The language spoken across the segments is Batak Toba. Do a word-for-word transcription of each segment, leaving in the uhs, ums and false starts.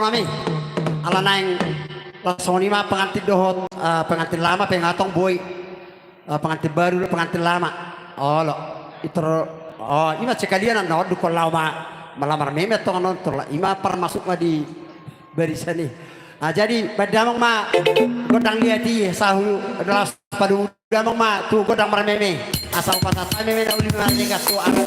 nami. Ala naeng laos songon i ma pengantin dohot, eh, pengantin lama, pe nga tong boi, eh, pengantin baru dohot pengantin lama. Olo. Itor, oh, i ma sekalian na on dungkon laho ma, malamar meme tong on, tor la, i ma parmasuk ma di barisan i. Ah, jadi baen damang ma gondang liat i sahu, laos padomu damang ma tu gondang marmeme. Asa umpasa meme na uli ma tegas tu anak.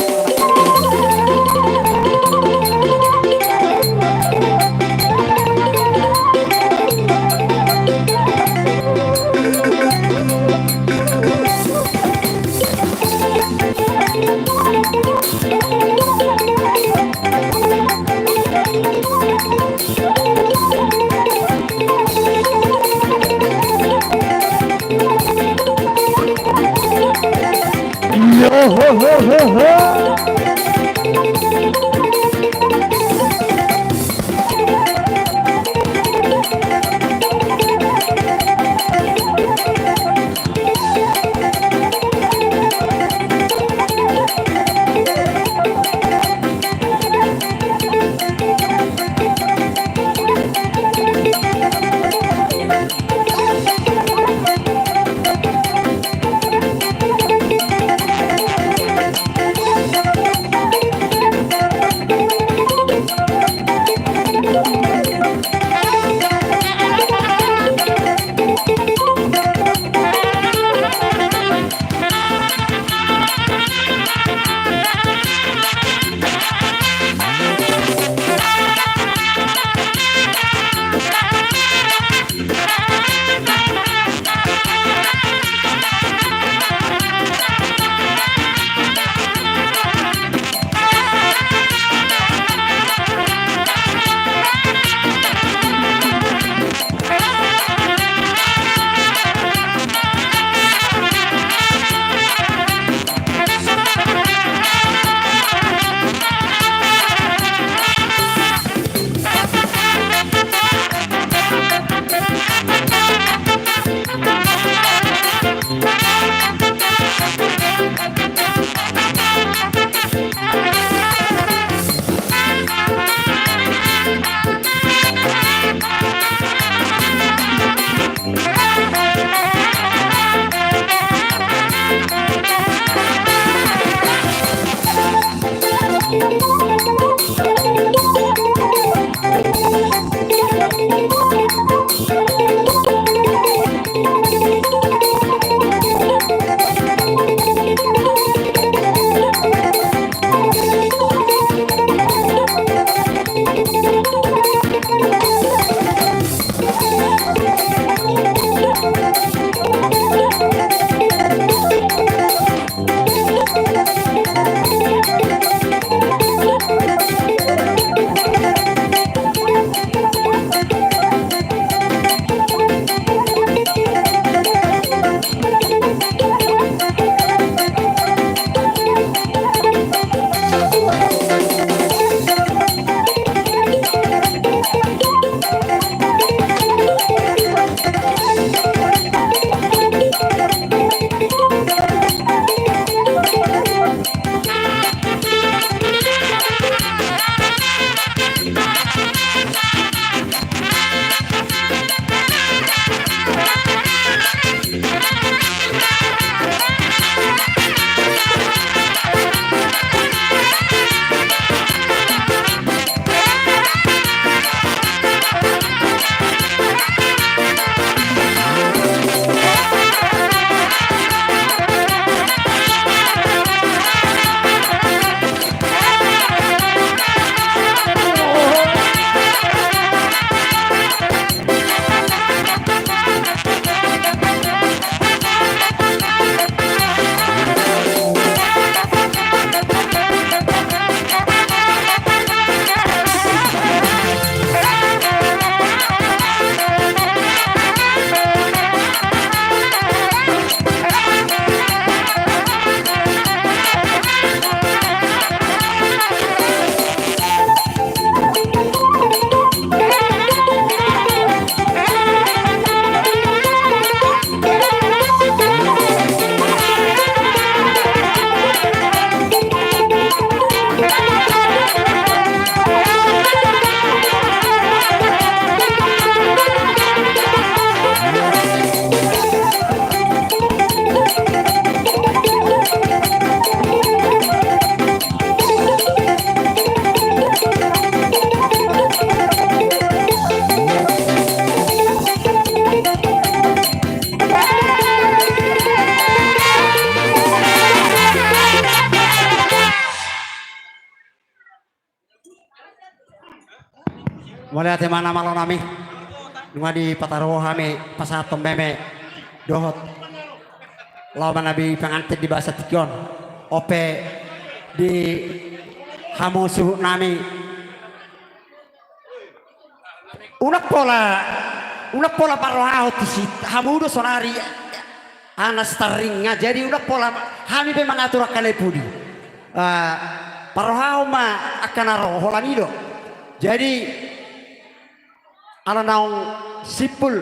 Mauliate ma na malo nami. Nunga dipataru hami pasahathon meme dohot laho manabi panganten di bagasan tingki on. On pe di hamu suhut nami. Unang pola, unang pola parrohahon tusi hamu do sonari. Anak starring nga jadi unang pola hami pe mangatur angka na i pudi. Ah, parrohahon ma angka na ro holan i do. Jadi ala naung simpul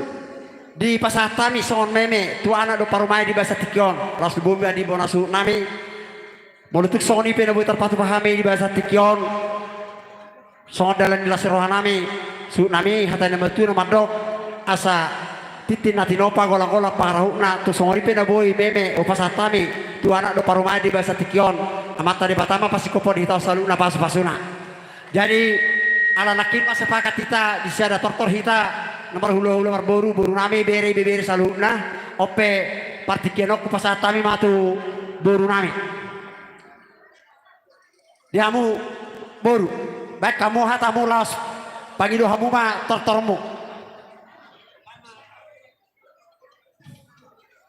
dipasahat hami songon meme tu anak dohot parumaen di bagasan tingki on, laos tu boru ma di bona suhut nami. Molo tung songon i pe na boi tarpatupa hami di bagasan tingki on. Songon dalan ni las ni roha nami, suhut nami hata ni na matua na mandok, asa tintin na tinopa golang-golang pangarahutna, tung songon i pe na boi meme hupasahat hami tu anak dohot parumaen di bagasan tingki on. Amanta Debata ma pasingkophon hita on saluhutna pasupasuna. Jadi ala nangkin ma sapakat hita di sada tortor hita na marhulahula marboru, boru nami, bere, ibebere saluhutna. On pe partingkian on hupasahat hami ma tu boru nami. Di hamu boru, baen hamu hatamu laos pangido hamu ma tortormu.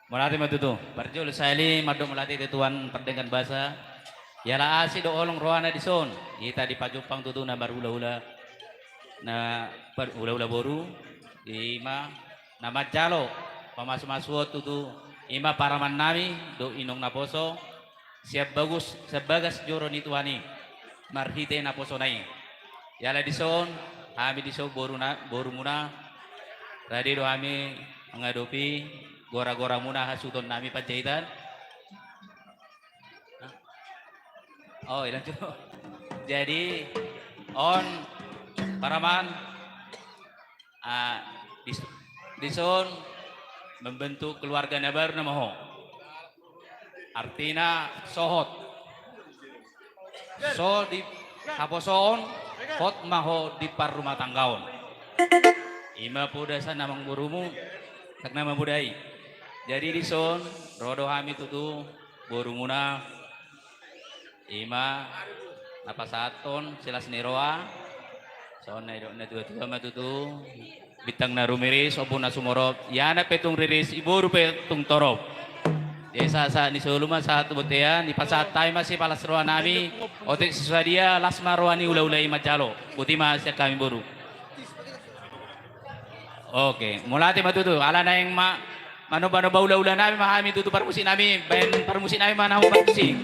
Mauliate ma tutu. Parjolo sahali mandok mauliate tu Tuhan pardenggan basa. Jala asi do holong rohana dison hita dipajumpang tutu na marhulahula, na marhulahula boru. Ima na manjalo pamasumasuon tutu, ima paraman nami dohot inong naposo. Sian bagus, sian bagas joro ni Tuhan i marhite naposona i. Jala dison, hami dison boru na, borumuna, rade do hami mangadopi gora-goramuna hasuhuton nami Panjaitan. Oh, ilang tu. Jadi on paraman. Ah, dis-, dison membentuk keluarga na baru nama ho. Artina sohot. So di haposoon, hot ma ho di parrumatanggaon. Ima poda sa namang borumu, tak nama poda i. Jadi dison ro do hami tutu borumuna. Ima na pasahathon silas ni roha. Songon na nidok na tuatua ma tutu. Bintang na rumiris, ombun na sumorop. Iana pe tung riris, iboru pe tung torop. Jadi sahat-sahat ni solu ma sahat tu bontean, dipasahat hami ma sipalas roha nami. Otik sisadia las ma roha ni hulahula i manjalo. Boti ma sian hami boru. Oke, mauliate ma tutu. Ala naeng ma manomba-nomba hulahula nami ma hami tutu parmusik nami, baen parmusik nami ma na parmusik.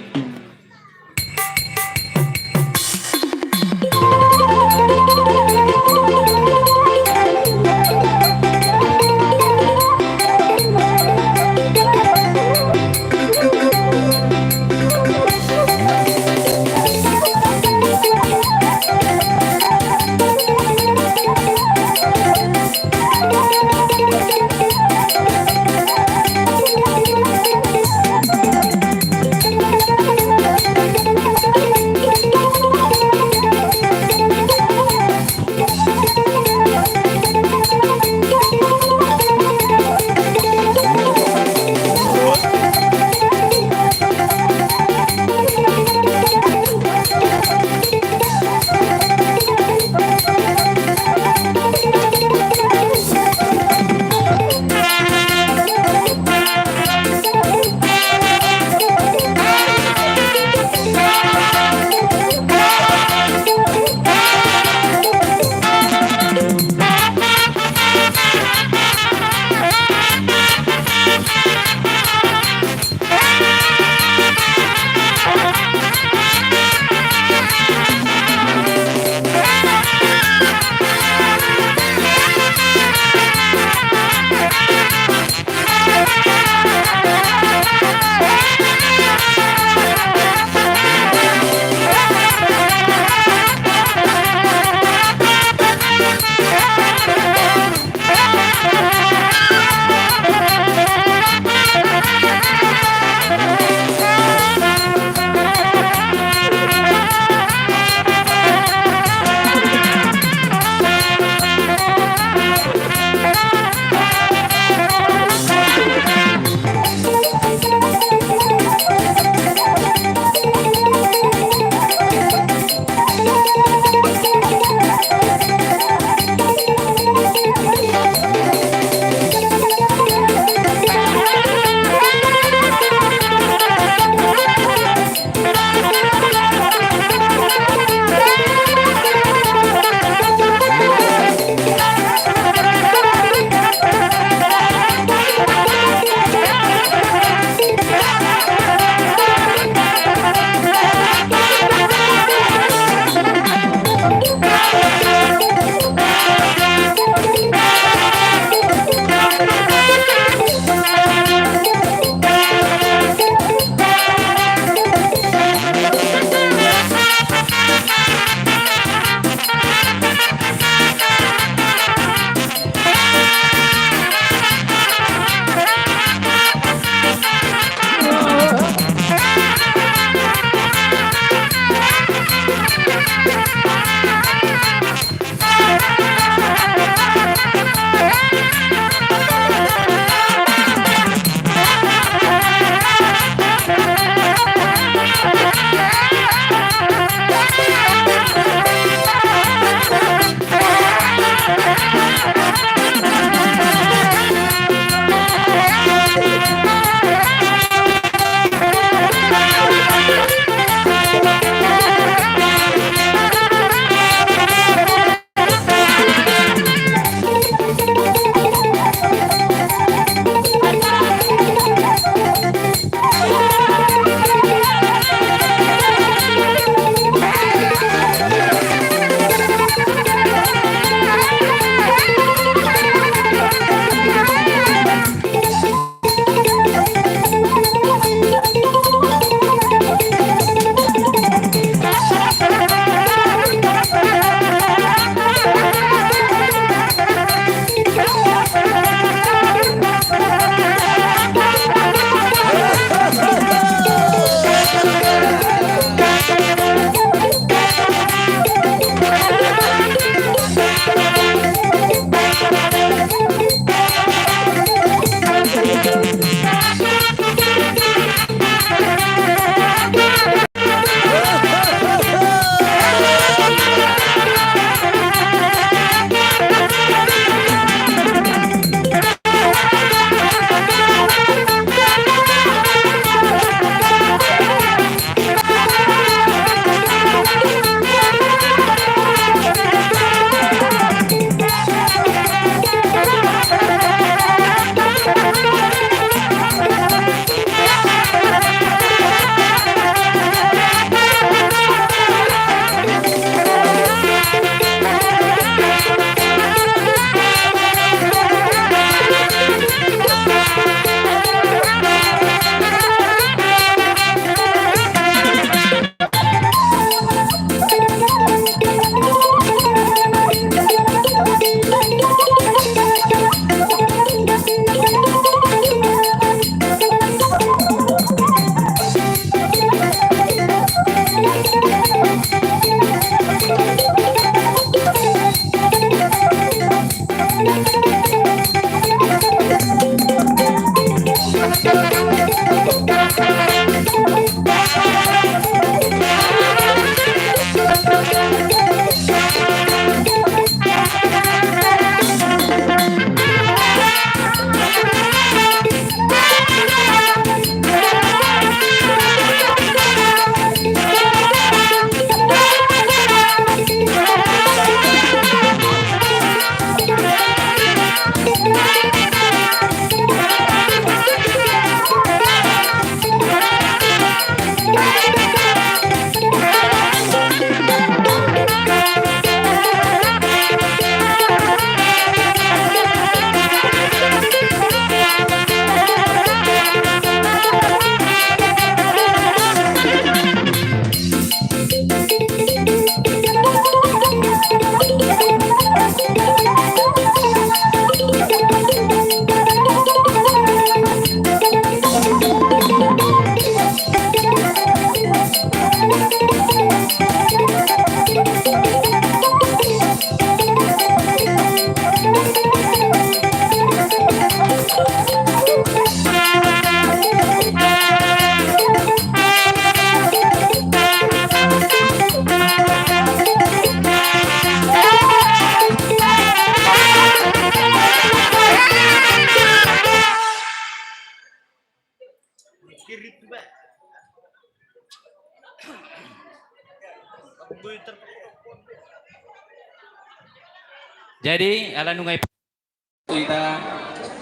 Jadi ala nunga i-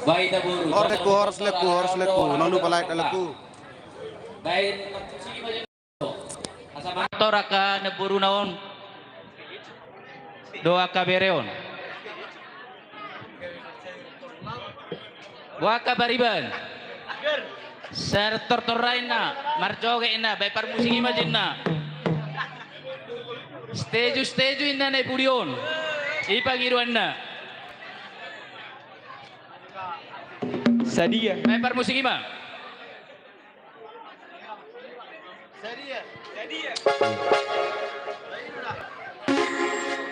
Horas lengku, horas lengku, horas lengku, unang lupa like lengku. Tor angka namboruna on dohot angka bere on. Boha angka pariban? Sai tortor ra inna, marjoget inna, baen parmusik i ma ninna. Setuju, setuju inna na di pudi on. I pangidoanna. Sadia. Baen parmusik i ma. Sadia. Sadia.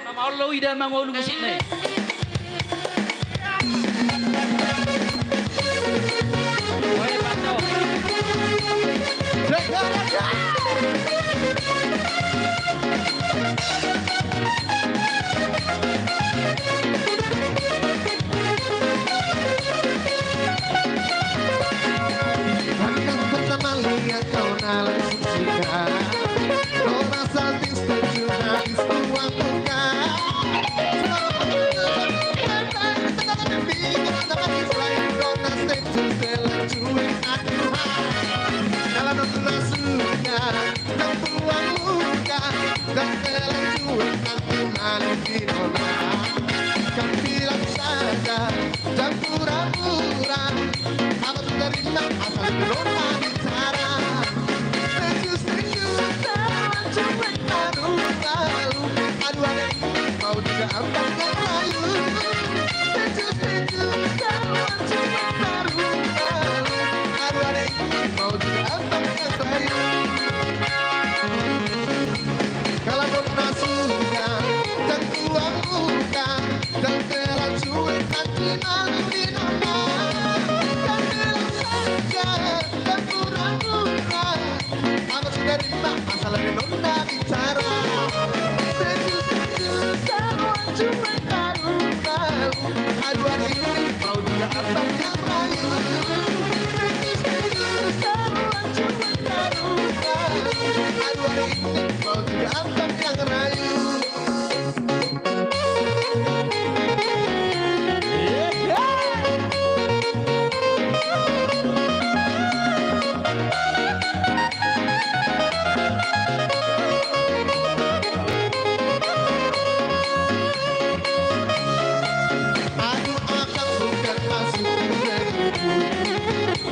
Na maol do ida mangolu musikna i.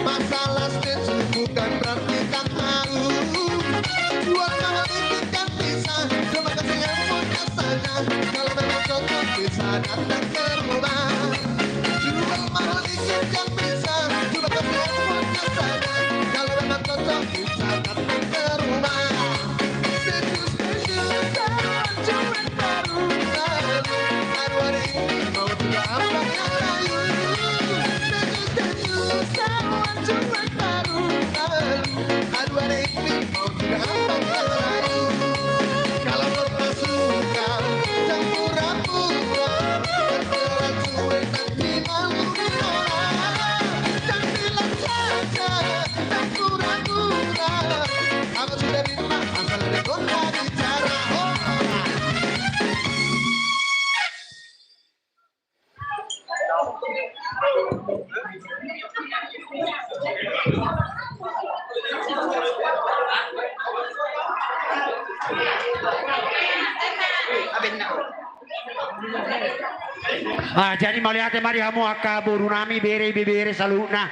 Masalah setuju bukan berarti tak mau. Dua kali kita bisa, coba kasih yang punya saja. Kalau memang cocok bisa datang ke rumah. Dua kali kita bisa, coba kasih yang punya saja. Kalau memang cocok bisa datang ke rumah. Setuju, setuju, setuju. Ah, jadi mauliate ma di hamu angka boru nami, bere, ibebere saluhutna.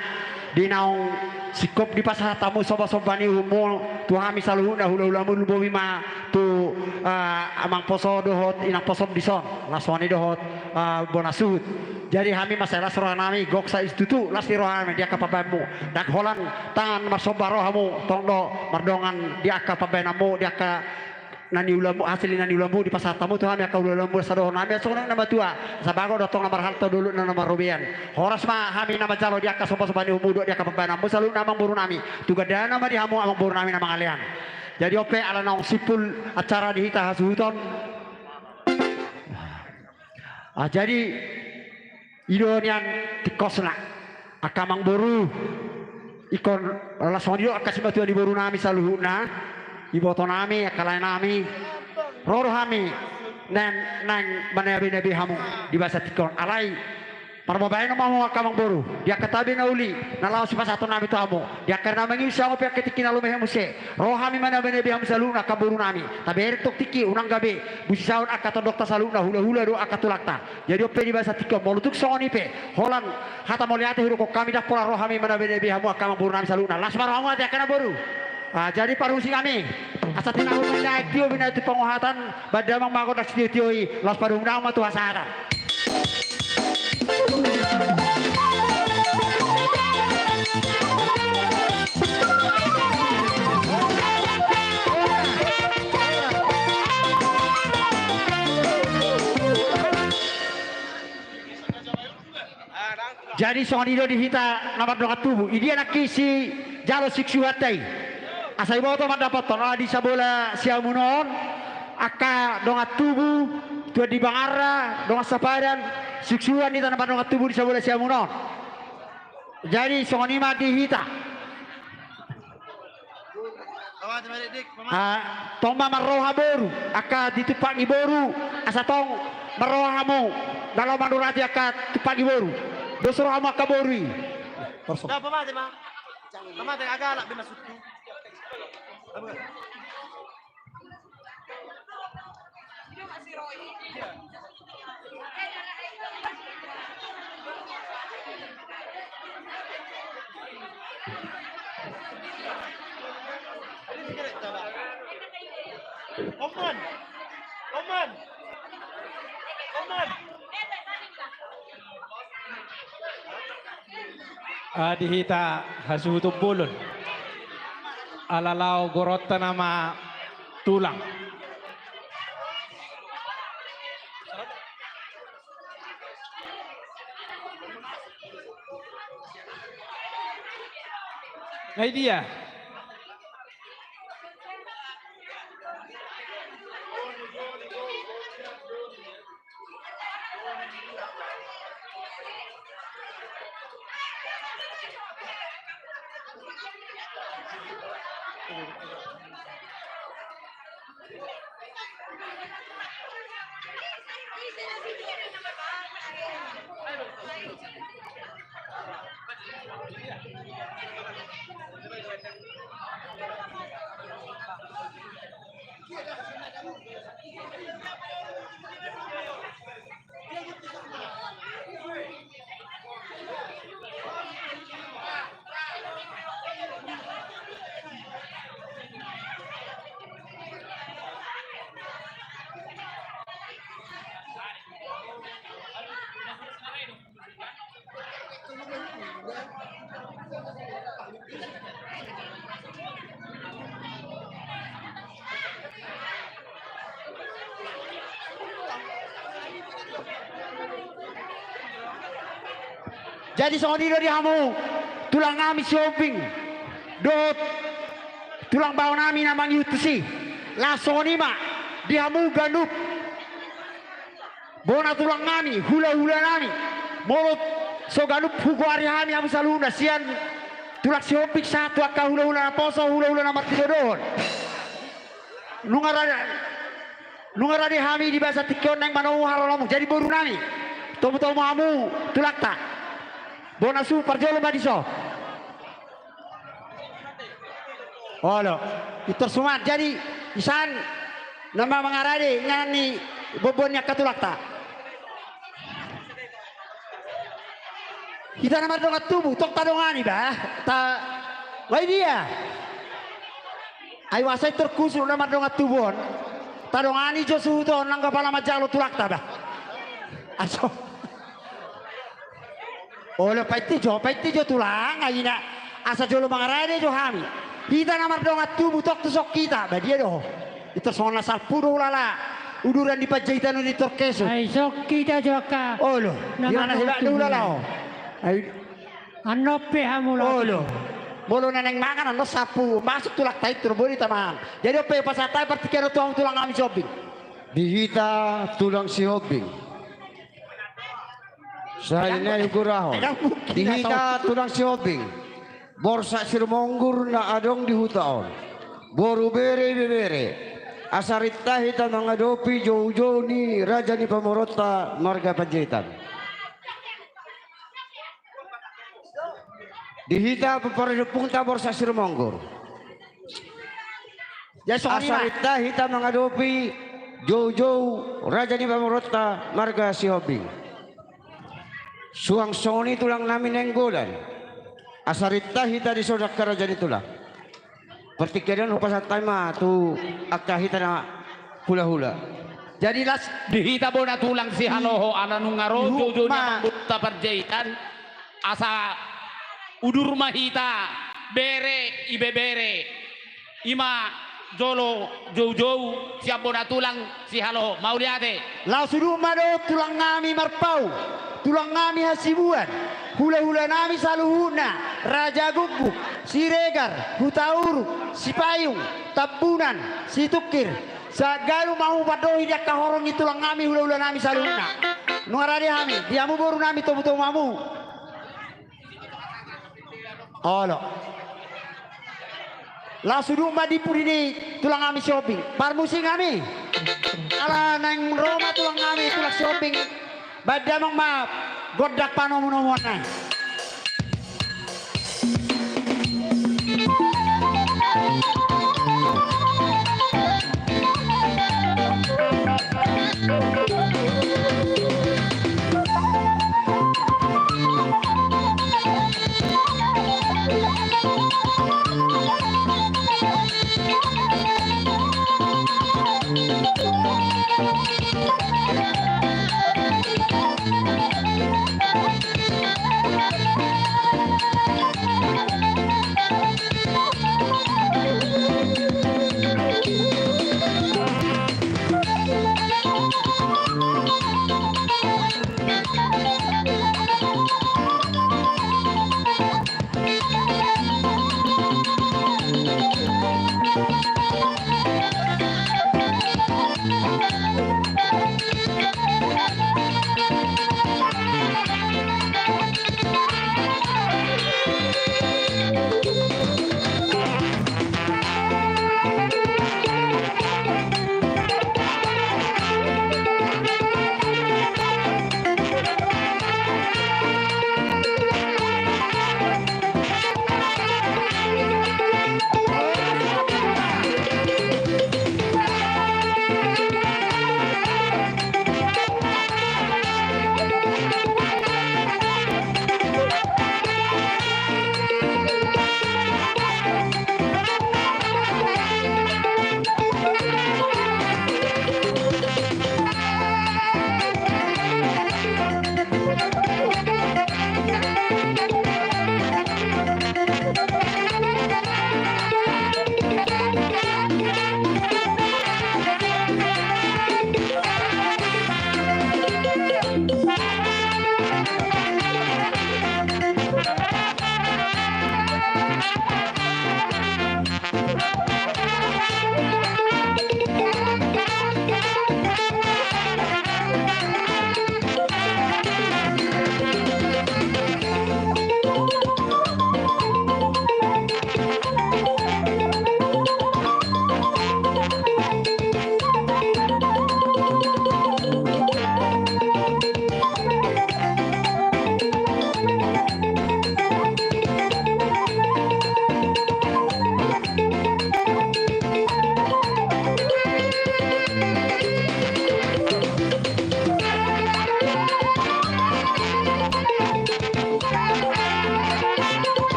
Di naung singkop dipasahat hamu somba-somba ni uhummu tu hami saluhutna, hula-hulamu, lumobi ma tu, ah, amang poso dohot inang poso dison, las songon i dohot, ah, bona suhut. Jadi hami ma sai las roha nami, gok sai situtu las ni roha nami di angka pambahenmu. Ndang holan tangan marsomba rohamu, tong do mardongan di angka pambahenanmu, di angka na niulammu, hasil ni na niulammu dipasahat hamu tu hami angka hulahulamu, asa dohonon nami songon na matua, asa bagot do tong na marhalto, dolok na marrobean. Horas ma hami na manjalo di angka sombasomba ni uhummu dohot di angka pambahenanmu saluhutna amangboru nami. Tu gandana ma di hamu amangboru nami na mangalean. Jadi on pe ala naung simpul acara di hita hasuhuton. Ah, jadi i do nian tingkosna. Angka amangboru, ingkon las songon i do angka simatua ni boru nami saluhutna, iboto nami, angka lae nami, ro do hami naeng, naeng manabe-nabe hamu di bagasan tingki on. Alai marbabaen ma hamu angka amangboru, di angka tabe na uli na laho sipasahaton nami tu hamu, di angka na mangihuthon hamu pe angka tingki na lumobi muse, ro hami manabe-nabe hamu saluhutna angka boru nami. Tabereng tong tingki, unang gabe busisaon angka tondongta saluhutna, hulahula dohot angka tulangta. Jadi on pe di bagasan tingki on, molo tung songon i pe holan hata mauliate hudokhon hami, ndang pola ro hami manabe-nabe hamu angka amangboru nami saluhutna. Las ma rohamu ate angka namboru. Ah, jadi parhusip hami, asa tinanghon ma indahan tio binahen tu panguhatan, bahen damang ma gondang sitio-tio i, laos padomu-damang ma tu hasahatan. Jadi songon i do di hita na mardongan tubu. Idia nangkin sijalo siuksu hata i? Asa iboto mandapothon, ala di sabola siamun on angka dongan tubu, Tuan di Bangarra, dongan sapadan, siuksuan hita na mardongan tubu di sabola siamun on. Jadi songon i ma di hita. Ah, tong ma marroha boru, angka di tumpak ni boru, asa tong marroha hamu na laho mandurati angka tumpak ni boru. Dos rohamu angka boru i. Torso. Dah, pamate ma. Pamate, agak alak be masuk tu. Oman. Oman. Oman. Ah, di hita hasuhuton bolon. Ala laho goronta nama tulang. Nah, dia. Jadi songon i do di hamu tulang nami Sihombing dohot tulang bao nami na mangihut tusi. Laos songon i ma di hamu ganup bona tulang nami, hulahula nami. Molo so ganup hugoari hami hamu saluhutna, sian tulang Sihombing sahat tu angka hulahula naposo, hulahula na martinodohon. Nunga rade, nunga rade hami di bagasan tingki on naeng manomu haroromu. Jadi boru nami, tomutomu hamu tulangta. Bona suhut, parjolo ma dison. Olo, pintor suman. Jadi isan nama mangarade inganan ni boanboan ni angka tulangta. Hita na mardongan tubu tong tadongani bah. Ta, bah, i dia. Ai asa pintor kusuk na mardongan tubu on. Tadongani jo suhut on nang pala manjalo tulangta bah. Aso. Olo, painte jo, painte jo tulang, ai na asa jolo mangarade jo hami. Hita na mardongan tubu tong tu son hita, bah dia do ho. Ito songon na salpu do ulala. Uduran di Panjaitan on di Torkeso. Ai songki ta jo angka. Olo. Nama irana hebat do ulala o. Ai. Annon pe hamu lo. Olo. Molo na naeng mangan annon salpu masuk tulang ta i tu boni taman. Jadi on pe pasahat hami partingkian on tu hamu tulang hami Sihombing. Di hita tulang Sihombing. Sahali nai hugurahon. Di hita tulang Sihombing. Borsak Sirumonggur na adong di huta on. Boru bere ibebere. Asa rintah hita mangadopi joujou ni raja ni pamoruonta marga Panjaitan. Di hita pomparan ni ompungta Borsak Sirumonggur. Asa rintah hita mangadopi joujou raja ni pamoruonta marga Sihombing. Suang songon i tulang nami Nainggolan. Asa rintah hita di son angka raja ni tulang. Partingkian on hupasahat hami ma tu angka hita na hulahula. Jadi las di hita bona tulang Sihaloho ala nunga ro joujou ni amangboruta Panjaitan. Asa udur ma hita bere ibebere. Ima jolo joujou sian bona tulang Sihaloho. Mauliate. Laos udut ma dohot tulang nami Marpau, tulang nami Hasibuan, hulahula nami saluhutna, Raja Gukguk, Siregar, Hutauruk, Sipayung, Tambunan, Situngkir. Sahat ganup ma hamu pandohi di angka horong ni tulang nami hulahula nami saluhutna. Nunga rade hami, di hamu boru nami tomutomu hamu. Olo. Laos udut ma di pudi ni tulang nami Sihombing. Parmusik nami. Ala naeng ro ma tulang nami tulang Sihombing. Baen damang ma gondang panomunomuan nai.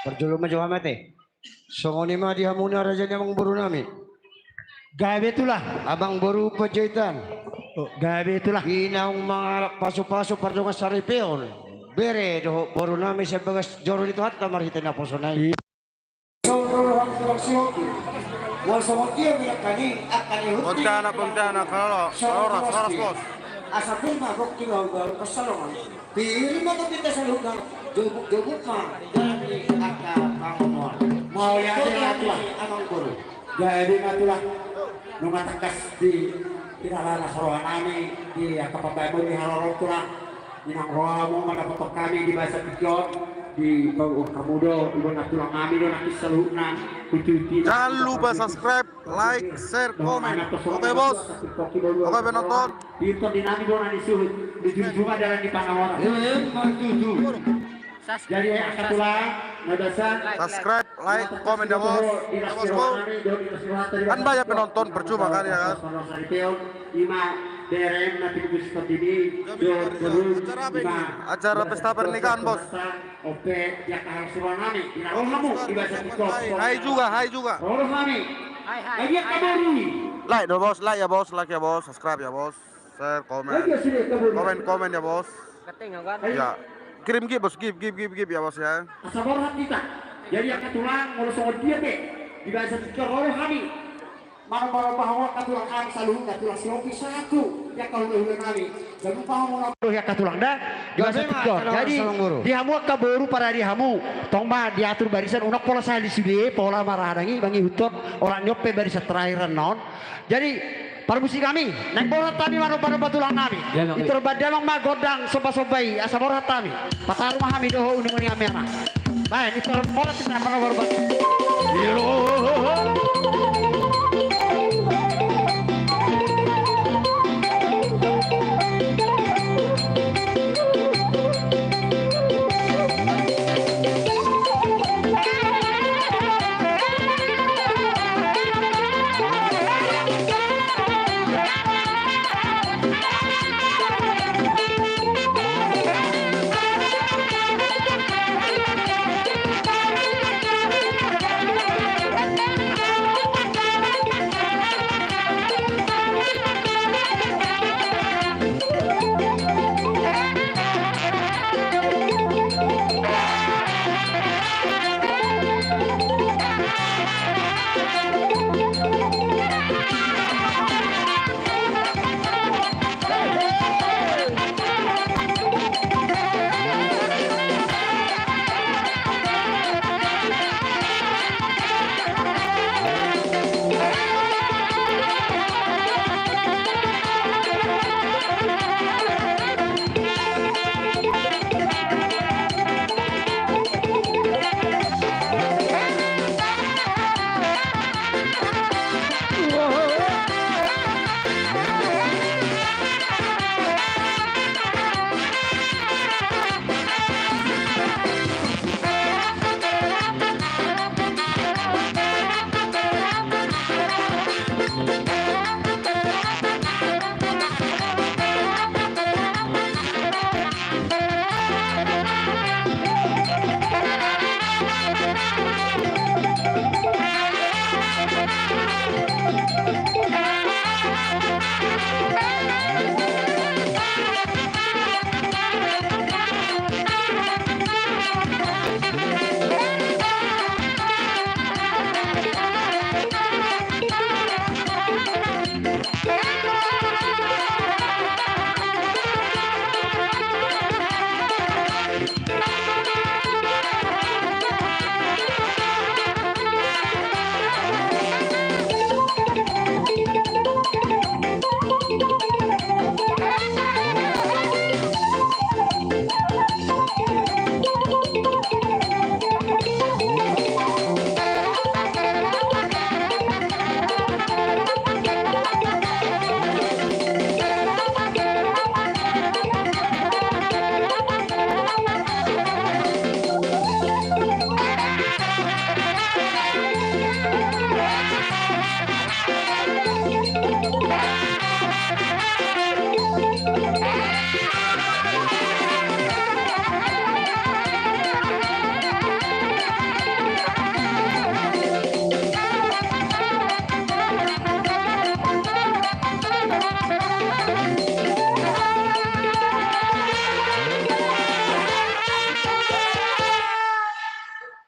Parjolo ma jo hami ate. Songon i ma di hamuna raja ni amangboru nami. Gabe tulang. Amangboru Panjaitan. Oh, gabe tulang. Di naung mangalap pasupasu pardongan saripeon. Bere dohot boru nami sian bagas joro ni Tuhanta marhite naposona i. Songon roha ni tulang si Hoki. Wal songon dia bilang kani, akan ihut. Pontianak, Pontianak, halo. Horas, horas, bos. Asa pun mabok di bau-bau kesalongan. Pir ma topinta saluhutna, jobuk-jobuk ma, jadi angka pangomoan. Mauliate ma tulang. Amangboru. Jadi ma tulang. Nunga tangkas di, di pinalaras roha nami, di angka pambahenmon di haroro tulang. Inang rohamu mandapothon hami di bagasan tingki on, di bagasan hamu do, ibana tulang nami do nangkin saluhutna, huti-huti. Jangan lupa subscribe, like, share, komen. Oke, bos. Oke, penonton. Di tondinami bona ni suhut, di jujungan dalan di pangawaran. Eh, marjuju. Jadi, eh, angka tulang, na biasa. Subscribe, like, komen ya, bos. Ya, bos, bos. Kan banyak penonton, percuma kan, ya kan? Ima D R M na tikus tondini, acara apa ini? Acara pesta pernikahan, bos. Ope, ya, harus rohanami, di rohamu, di bagasan tingki on. Hai juga, hai juga. Rohanami. Hai, hai. Hai, dia kabarui. Like do, bos, like ya, bos, like ya, bos, subscribe ya, bos. Share, komen. Komen, komen ya, bos. Ya. Kirim gift, bos, gift, gift, gift, gift ya, bos ya. Asa borhat hita. Jadi angka tulang, molo songon dia pe. Di bagasan tingki on rohanami. Manomba-nomba hamu angka tulang, angka saluhutna tulang Sihombing sahat tu angka hulahula nami. Gabe ma hamu na dohi angka tulang da. Gabe ma. Jadi di hamu angka boru, parade hamu, tong ma diatur barisan, unang pola sahali sude, pola marhadangi, mangihuthon, olat ni on pe barisan terakhir annon. Jadi parmusik nami, naeng borhat hami manomba-nomba tulang nami. Itor bahen damang ma gondang somba-somba i asa borhat hami. Pataru ma hami dohot uning-uningan nami. Bahen, itor borhat hami manomba-nomba.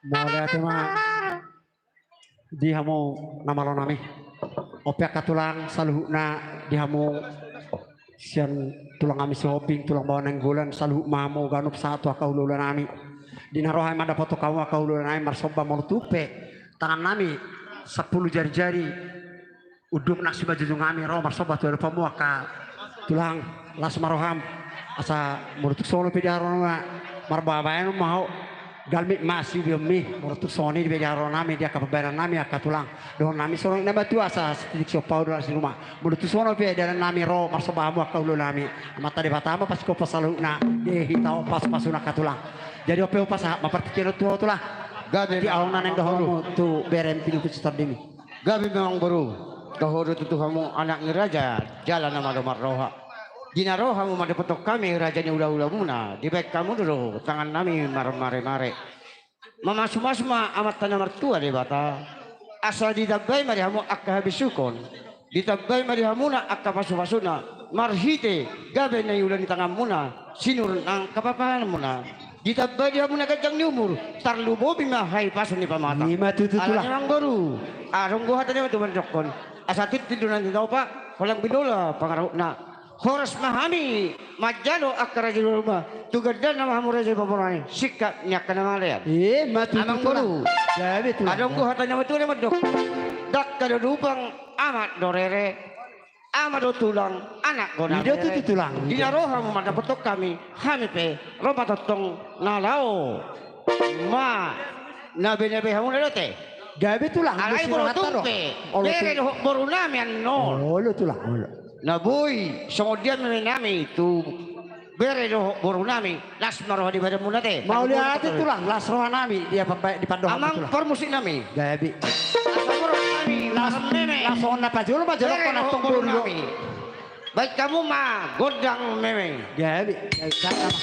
Mauliate ma di hamu na malo nami. On pe angka tulang saluhutna, di hamu sian tulang nami Sihombing, tulang Baoa Nainggolan, saluhut ma hamu ganup sahat tu angka hulahula nami. Di na ro hami mandapothon hamu angka hulahula nami, marsomba molo tung pe tangan nami sampulu jari-jari, unduk nang simanjujung nami ro marsomba tu adopan hamu angka tulang, las ma roham. Asa molo tung songon on pe diharoronmuna, marbabaen ma ho, galmit ma siubeonmi. Molo tung songon i pe diharoronami di angka pambahenan nami angka tulang, dohonon nami songon i ma tu asa sititik siompa do nang sinur ma. Molo tung songon on pe dalan nami ro marsomba hamu angka hulahula nami, Amanta Debata ma pasingkop saluhutna, di hita on pasu-pasuna angka tulang. Jadi on pe hupasahat ma partingkian on tu ho tulang. Gabe. Di ahu na naeng dohononmu tu berem pinungkun sitondimi. Gabe ma amang boru, dohot do tutu hamu anak ni raja, jala na malo marroha. Di na ro hamu mandapothon hami raja ni hulahulamuna, dibahen hamu do tangan nami marmare-mare. Mamasu-masu ma Amanta na martua Debata, asa ditambai ma di hamu angka habisuhon, ditambai ma di hamuna angka pasu-pasuna, marhite gabe na niula ni tanganmuna, sinur nang hapahanmuna. Ditambai di hamuna ganjang ni umur, tarlumobi ma hahipason ni pamatang. I ma tutu tulang. Alani amang boru, adong do hata ni on tu mandokkon. Asa tintin do na tinopa, holan binola pangarahutna. Horas ma hami manjalo angka raja ni ruma, tu gandanna ma hamu raja ni pamoruon i, singkat ni angka na mangalean. Eh, ma tutu, Amang Boru. Tulang. Gabe, Tulang. Adong do hata ni natuatua na mandok: Dangka do lupang, amak do rere, ama do tulang, anak do na rere. Ida tutu, Tulang. Di na ro hamu mandapothon hami, hami pe ro ma tongtong na laho ma, na binahen hamu na dohot i. Gabe, Tulang. Alai molo tung pe bere dohot boru nami annon, olo, Tulang, olo. Na boi songon dia meme nami tu bere dohot boru nami, las ma roha di badanmuna te. Mauliate, Tulang, las roha nami di apa, di pandohan, Tulang. Amang parmusik nami. Gabe. Asa muruk nami las, las roha nami. Las songon na pajolo ma jolo, bere dohot boru nami. Baen hamu ma gondang meme. Gabe, gabe, sangka ma.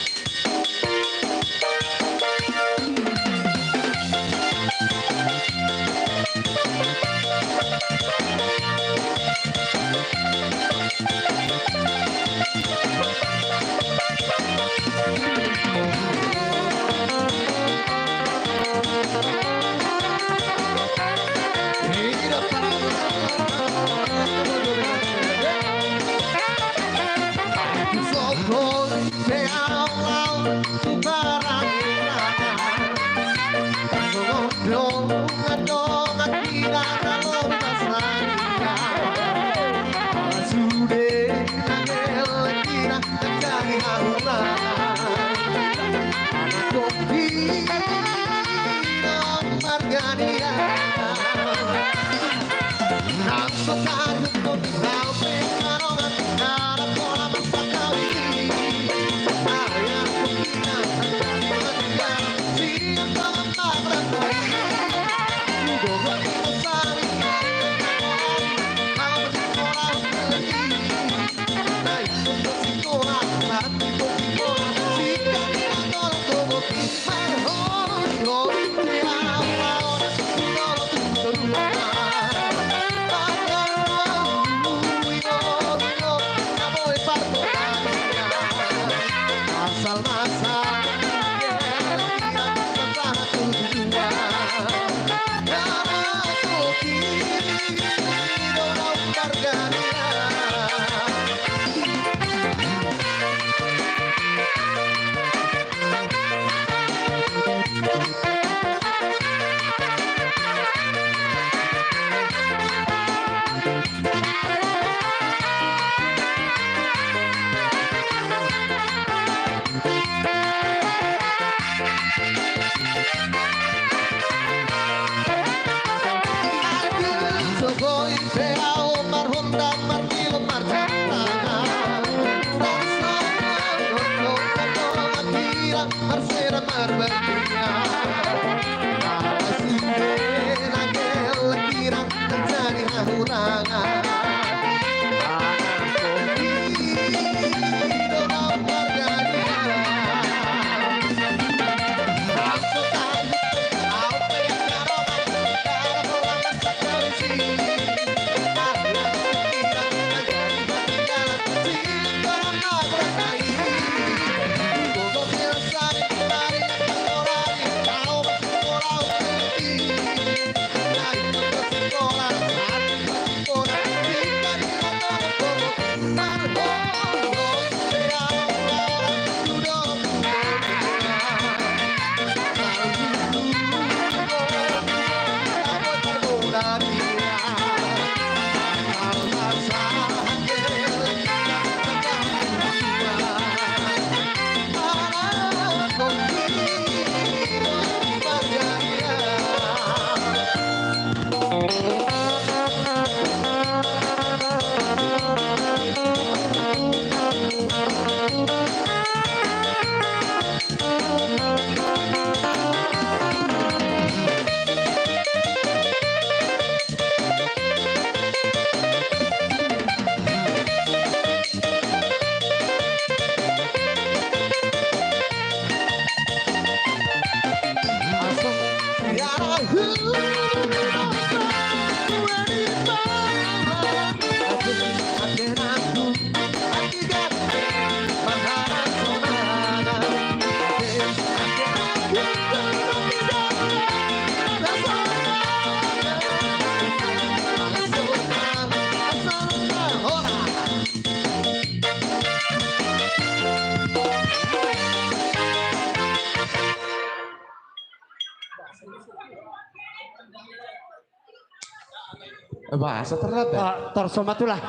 Bahasa terlambat. Ah, torso ma tulang.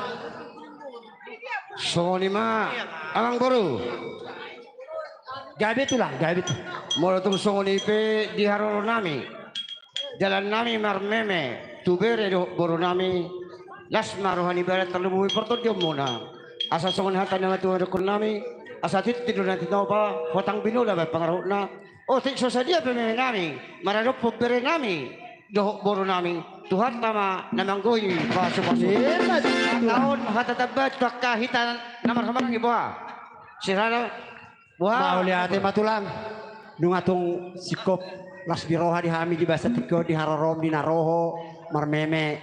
Songon i ma, amang boru. Gabe tulang, gabe tulang. Molo tung songon i pe di haroro nami, dalan nami marmeme tu bere dohot boru nami, las ma roha ni bere tarlumobi partondionmuna. Asa songon hata ni natuatua ni dohonon nami, asa tintin do na tinopa, hotang binola baen pangarahutna. Otik so sadia pe meme nami maradophon bere nami dohot boru nami, Tuhanta ma na manggohi pasupasu. Ima tutu. Taon hata tambat tu angka hita na marhamaranggi boha. Sirana boha. Mauliate ma tulang. Nunga tung singkop las ni roha di hami di bagasan tingki on di harorom di na ro ho marmeme.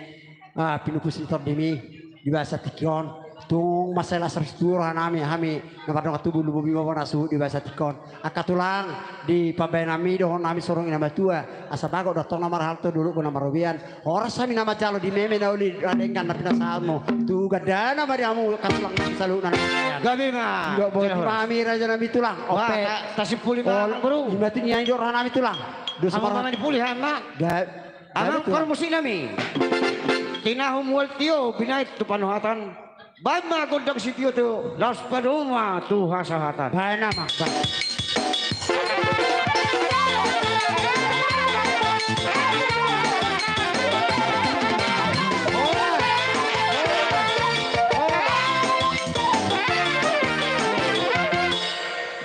Ah, pinupus ni tondimi di bagasan tingki on. Tung mansai las roha situtu roha nami, hami na mardongan tubu lumobi ma bona suhut di bagasan tingki on. Angka tulang, di pambahenanmi dohonon nami sorong i na matua, asa bagot do antong na marhalto, dolok do na marobean. Horas hami na manjalo di meme na uli na denggan na pinasahatmu. Tu gandana ma di hamu angka tulang nami saluhutna na marmean. Gabe ma. Didok botima hami raja nami tulang. Ope. Tasimpuli ma boru. Ima tu nian didok roha nami tulang. Dosa ma roha nami. Amang, parmusik nami. Tinahu mual tio binahen tu panuhatan. Baen ma gondang sitio tio, laos padomu ma tu hasahatan. Baen ma.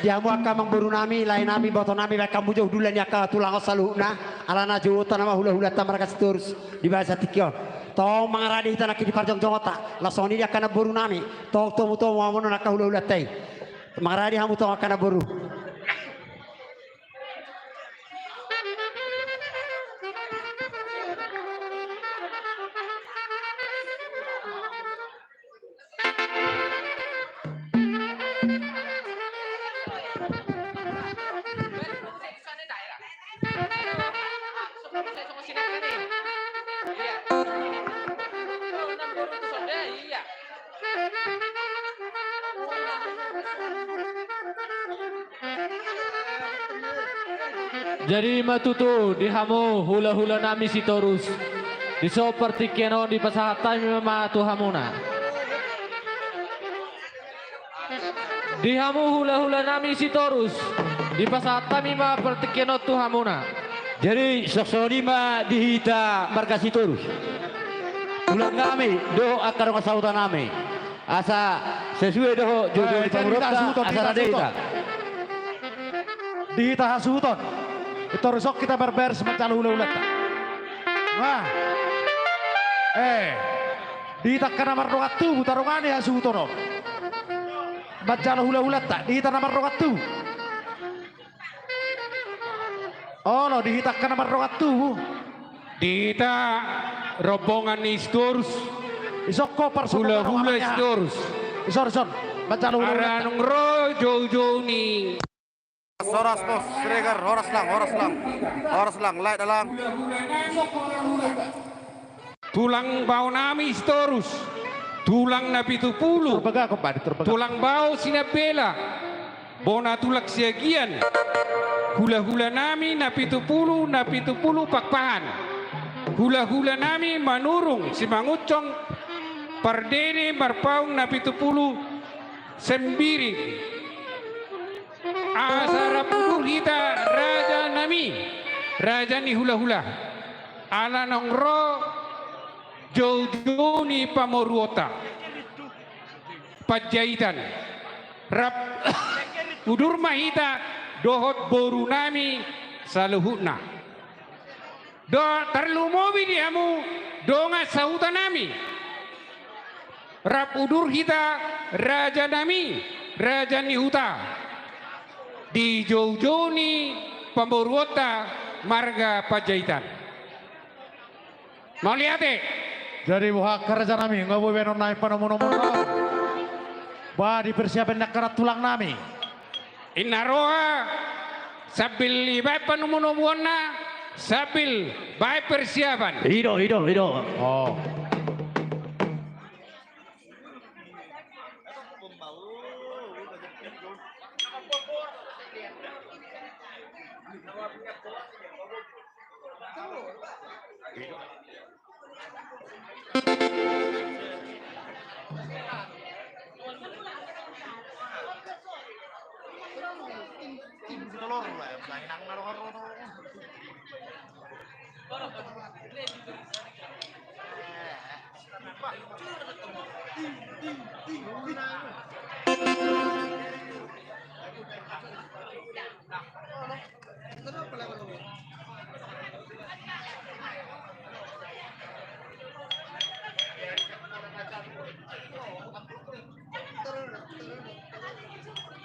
Di hamu angka amangboru nami, lae nami, boto nami, baen hamu jo hundul ni angka tulang on saluhutna. Alana jouonta nama hulahulanta marga Sitorus di bagasan tingki on. Tong mangarade hita nangkin di parjongjongonta. Laos songon i di angka namboru nami. Tong tomutomu hamu on angka hulahulanta i. Mangarade hamu tong angka namboru. Jadi ima tutu di hamu hulahula nami Sitorus, di son partingkian on dipasahat hami ma tu hamuna. Di hamu hulahula nami Sitorus, dipasahat hami ma partingkian on tu hamuna. Jadi songon i ma di hita marga Sitorus. Tulang nami dohot angka dongan sahuta nami. Asa sesuai dohot joujouni pamoruonta, asa rade hita. Di hita hasuhuton. Sitorus on hita marbaris manjalo hulahulanta. Nah. Eh. Di hita angka na mardongan tubu, tarongani hasuhuton on. Manjalo hulahulanta, di hita na mardongan tubu. Olo, di hita angka na mardongan tubu. Di hita rombongan ni Sitorus. Ison ho parsongon hulahula ni Sitorus. Ison, ison. Manjalo hulahulanta. Ala naung ro joujou ni Horas, Bos Siregar, horas lang, horas lang. Horas lang, lae dalang. Tulang bao nami Sitorus, tulang na pitu pulu, tulang bao Sinambela, bona tulang Siagian, hulahula nami na pitu pulu, na pitu pulu Pakpahan, hulahula nami Manurung, Simangunsong, Pardede, Marpaung, na pitu pulu Sembiring. Asa rap udur hita raja nami, raja ni hulahula. Ala naung ro joujou ni pamoruonta Panjaitan. Rap udur ma hita dohot boru nami saluhutna. Do, tarlumobi di hamu dongan sahuta nami. Rap udur hita raja nami, raja ni huta, di joujou ni pamoruonta marga Panjaitan. Mauliate. Jadi boha angka raja nami, nga boi baenon nami panomunomuon? Ba dipersiapan ni angka tulang nami. Inna roha, sambil dibaen panomunomuonna, sambil baen persiapan. I do, i do, i do. Oh.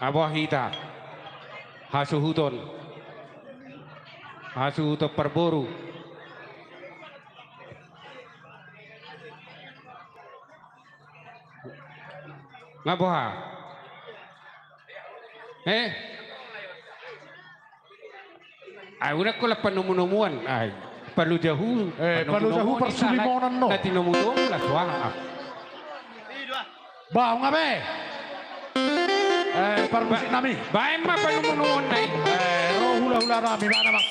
Aboa hita, hasuhuton, hasuhuton parboru. Nga boha? Eh? Ai unang holan panomunomuan, ai. Palojahu, eh, palojahu, panomunomuan, parsulimonan, no. Na tinomunomu las, wah. Bah, nga be. Eh, parmusik nami. Baen ma panomunomuan nai. Eh, ro hulahula nami, mana mak.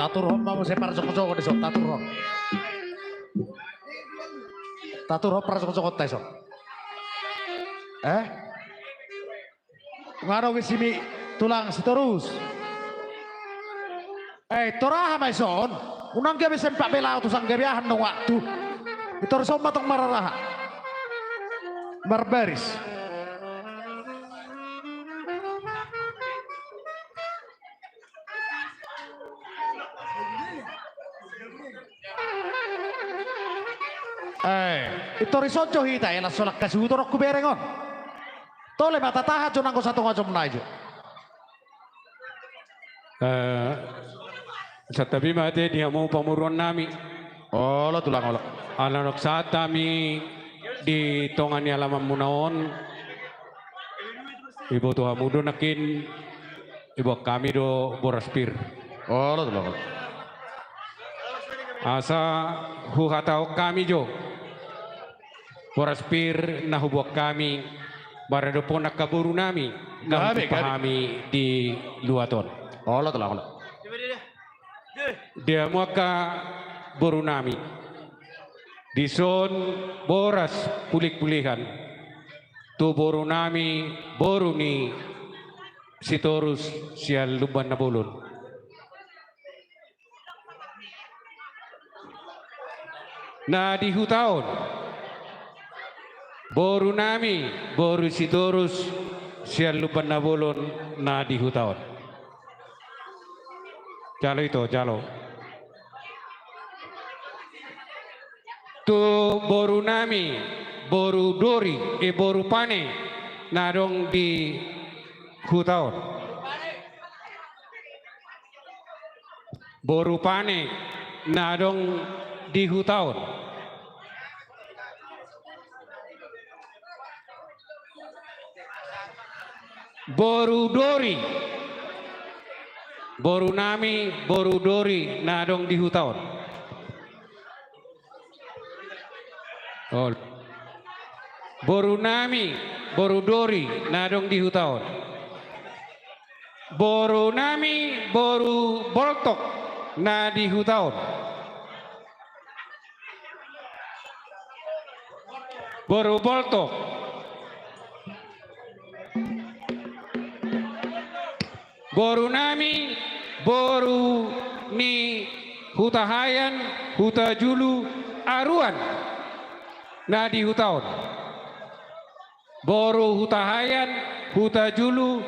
Taturhon ma muse parjongjongon dison, taturhon. Taturhon parjongjongonta dison. Eh? Nga dong isimi tulang Sitorus. Eh, tor aha ma ison? Unang gabe sempak bela tu sanggabe aha nang waktu. Itor ison ma tong mararaha. Marbaris. Eh, itor ison jo hita, eh, las so langka suhut on hubereng on. Tole ma tatahan jo nanggo satonga jom nai jo. Eh, santabi ma ate di hamu pamoruon nami. Olo tulang olo. Ala nunga sahat hami di tonga ni alaman muna on. Iboto hamu do nangkin, iboan hami do boras pir. Olo tulang olo. Asa huhatahon hami jo. Boras pir na huboan hami maradophon angka boru nami na hujumpang hami di luat on. Olo tulang olo. Di hamu angka boru nami. Dison boras pulik-pulihan tu boru nami, boru ni Sitorus sian Lumban Nabolon. Na di huta on. Boru nami, boru Sitorus sian Lumban Nabolon na di huta on. Jalo ito, jalo. Tu boru nami, boru Dori, eh, boru Pane, na adong di huta on. Boru Pane na adong di huta on. Boru Dori. Boru nami, boru Dori na adong di huta on. Ol. Boru nami, boru Dori, na adong di huta on. Boru nami, boru Boltok, na di huta on. Boru Boltok. Boru nami, boru ni Hutahaean, Hutajulu, Aruan, na di huta on. Boru Hutahaean, Hutajulu,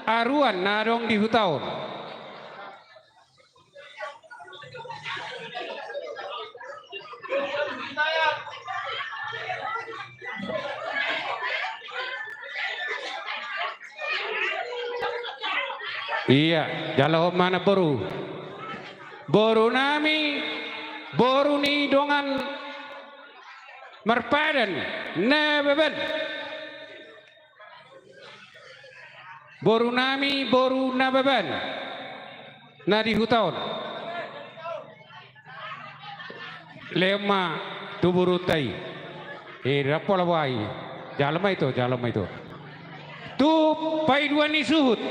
Aruan, na adong di huta on. Ia, jalo ma na boru. Boru nami, boru ni dongan marpadan, Nababan. Boru nami, boru Nababan, na di huta on. Lehon ma tu borunta i. Eh, dapot laho ai. Jalo ma ito, jalo ma ito. Tu paidua ni suhut.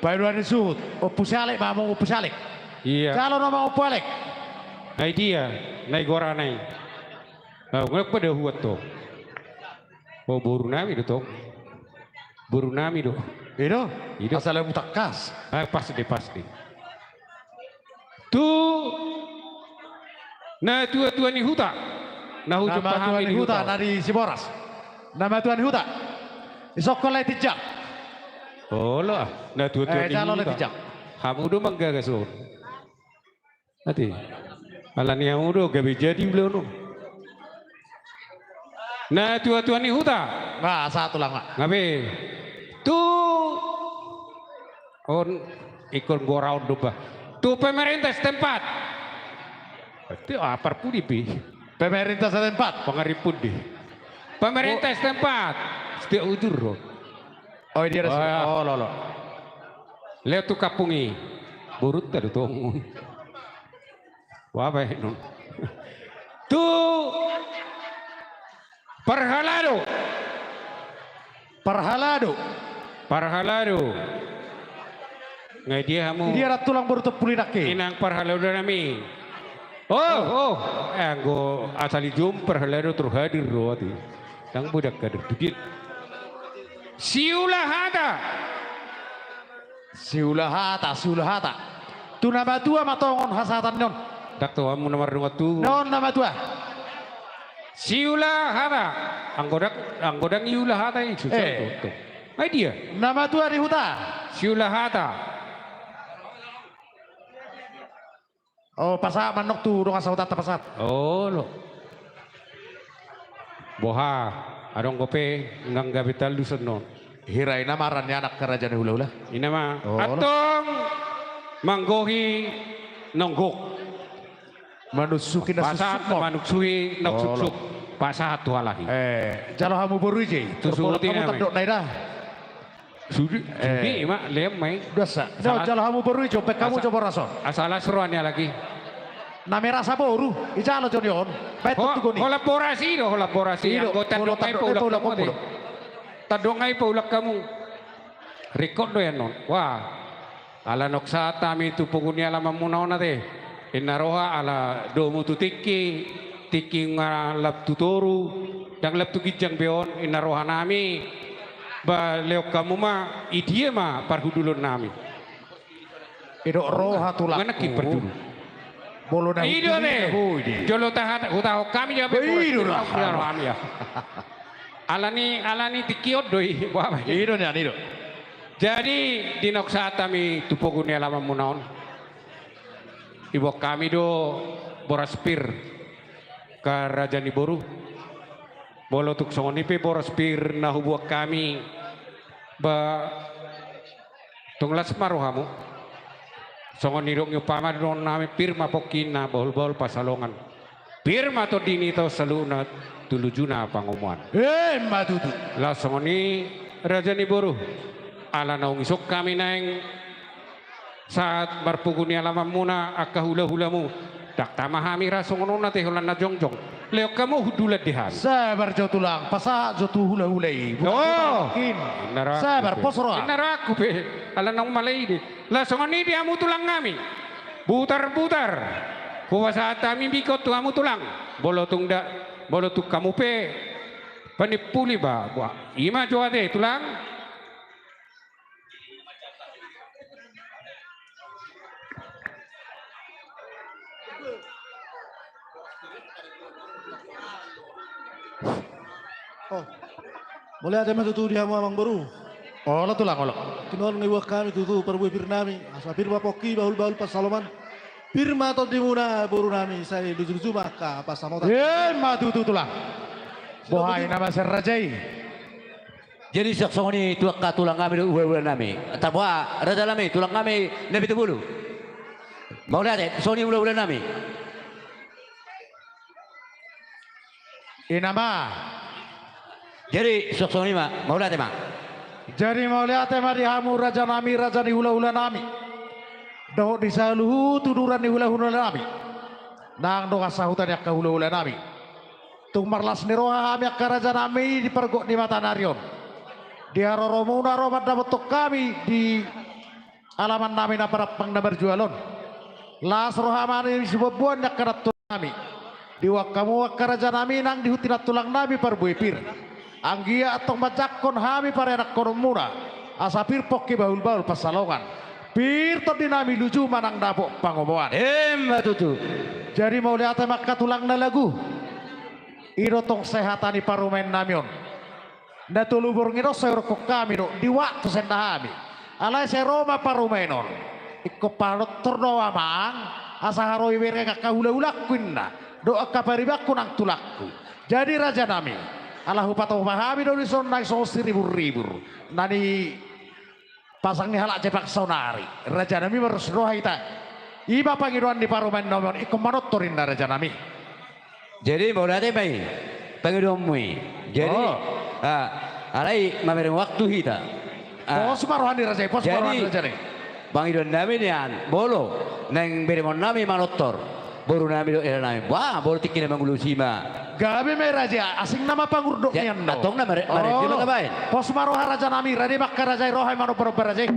Paidua ni suhut. Ompu Salek ma, amang Ompu Salek. Ia. Jalo nama Ompu Alek. Ai dia, nai gorana i. Au nggak pada huat to. Oh, boru nami do tong. Boru nami do. I do? I do. Asal amu tangkas. Ah, pas de, pas de. Tu natuatua ni huta. Na hujumpang hami di huta, na di Siboras. Natuatua ni huta. Isongkon lae tinjak. Olo, natuatua ni huta. Hamu do manggagas on. Ate. Ala ni hamu do gabe jadi ulaon on. Natuatua ni huta. Nga satu langa. Nga be. Tu on ingkon goraon do bah. Tu pemerintah setempat. Ate, ah, parpudi be. Pemerintah setempat. Pangaripudi. Pemerintah setempat. Setiap ujur do. Oh, dia. Oh, lo, lo. Lehon tu kampung i. Borunta do tong. Wah, baik non. Tu parhalado. Parhalado. Parhalado. Nga dia hamu? Dia ratu lang baru tepuli nangke. Inang parhalado nami. Oh, oh. Eh, anggo asal ijum parhalado terhadir do ati. Tang budak hadir tu dia. Siula hata. Siula hata, siula hata. Tu na matua ma tongon hasahatan ni on. Dak tu hamu na mardongan tu. Non na matua. Siula hata. Anggo dak, anggo dang iula hata i susah. Eh. Tu, tu. Ai dia. Na matua di huta. Siula hata. Oh, pasahat ma annon tu dongan sahutanta, pasahat. Oh, lo. Boha, adong dope, nunga gabe talu songon on. Hira i nama aran ni anak raja ni hulahula. I nama. Oh, lo. Antong manggohi nonggok. Manungsuhi na suksuk. Pasahat, manungsuhi na suksuk. Oh, lo. Pasahat tu halak i. Eh, jalo hamu boru i je. Tu suhut i nama. Tandok na i da. Sudi, eh, sudi ma, lem ma i. Dosa. Jalo hamu boru i jo, baen hamu jo boras on. Asa las roha ni halak i. Na merasa boru, ijalo jo ni on. Baen tu tugu ni. Holan boras i do, holan boras i. I do, anggo tandok ma i paulak hamu do. Tandok ma i paulak hamu. Ringkot do i annon. Wah. Ala nunga sahat hami tu pogu ni alamanmuna on ate. Inna roha ala domu tu tingki, tingki nunga lam tu toru, ndang lam tu ginjang be on, inna roha nami. Ba lehon hamu ma, i dia ma parhundulon nami. Idok roha tulangku. Mana ki parhundul? Molo na i do ate. Jolo tahat, hutahon hami jo. Ba i do roha. Roha nami ya. Alani, alani tingki on do i. Boha ma i? I do nian, i do. Jadi, di nunga sahat hami tu pogu ni alamanmuna on. Diboan hami do boras pir, angka raja ni boru. Molo tung songon i pe boras pir na huboan hami, ba tung las ma rohamu. Songon nidok ni umpama do dohonon nami, pir ma pongki ninna, bahul-bahul pansalongan. Pir ma tondi ni ito saluhutna, tu lujuna pangomoan. Emma tutu. Laos songon i raja ni boru. Ala naung ison hami naeng sahat marpogu ni alamanmuna angka hulahulamu. Ndang tama hami ra songon on ate holan na jongjong. Lehon hamu hundulan di hami. Sabar jo tulang, pasahat jo tu hulahula i. Oh. Sabar, pos roha. Inna rohangku pe. Ala naung mala i do. Laos songon i di hamu tulang nami. Butar-butar. Hupasahat hami bingkon tu hamu tulang. Molo tung da, molo tung hamu pe panimpuli ba, boha. I ma jo ate tulang. Oh. Mauliate ma tutu di hamu amang boru. Olo tulang, olo. Tung on nga diboan hami tutu parbue pir nami. Asa pir ma pongki, bahul-bahul pansalongan. Pir ma tondimuna boru nami, sai luju-luju ma angka pansamotan. Emma tutu tulang. Boha i nama sian raja i. Jadi songon i tu angka tulang nami dohot hulahula nami. Taboa raja nami, tulang nami Napitupulu. Mauliate, songon i hulahula nami. I nama. Jadi songon i ma, mauliate ma. Jadi mauliate ma di hamu raja nami, raja ni hulahula nami. Dohot di saluhut uduran ni hulahula nami. Nang dongan sahuta ni angka hulahula nami. Tung marlas ni roha hami angka raja nami di pargok ni mata ni ari on. Di haroromuna ro mandapothon hami di alaman nami na parampang na marjual on. Las roha ma di sibuanbuan ni angka nantulang nami. Diboan hamu angka raja nami nang di huti nantulang nami parbue pir. Anggiat antong manjangkon hami parenakhononmuna. Asa pir pongki bahul-bahul pansalongan. Pir tondi nami luju manang dapot pangomoan. Emma tutu. Jadi mauliate ma angka tulang na lagu. I do tong sai hata ni parumaen nami on. Na tolu borngin on sai hurungkon hami do, di waktu sai enda hami. Alai sai ro ma parumaen on. Ingkon panortor do ahu amang, asa haroa ibege angka hulahulangku inna. Dohot angka paribanku nang tulangku. Jadi raja nami, ala hupatupa hami do dison nang songon siriburribur. Na ni pasang ni halak Jepang saonari. Raja nami marlas ni roha hita. I ma pangidoan ni parumaen nami on, ingkon manortor inna raja nami. Jadi mauliate ma i pangidoanmu i. Jadi, oh. Ah, alai mamereng waktu hita. Ah. Pos ma roha ni raja i, pos ma roha ni raja i. Jadi pangidoan nami nian, molo naeng berengon nami manortor boru nami dohot hela nami. Bah, molo tingki na mangulosi ma. Gabe ma i raja, asing nama pangurdot nian do. Antong na mare-, marende ma tabaen. Pos ma roha raja nami, rade ma angka raja i, roha i manomba-nomba raja i.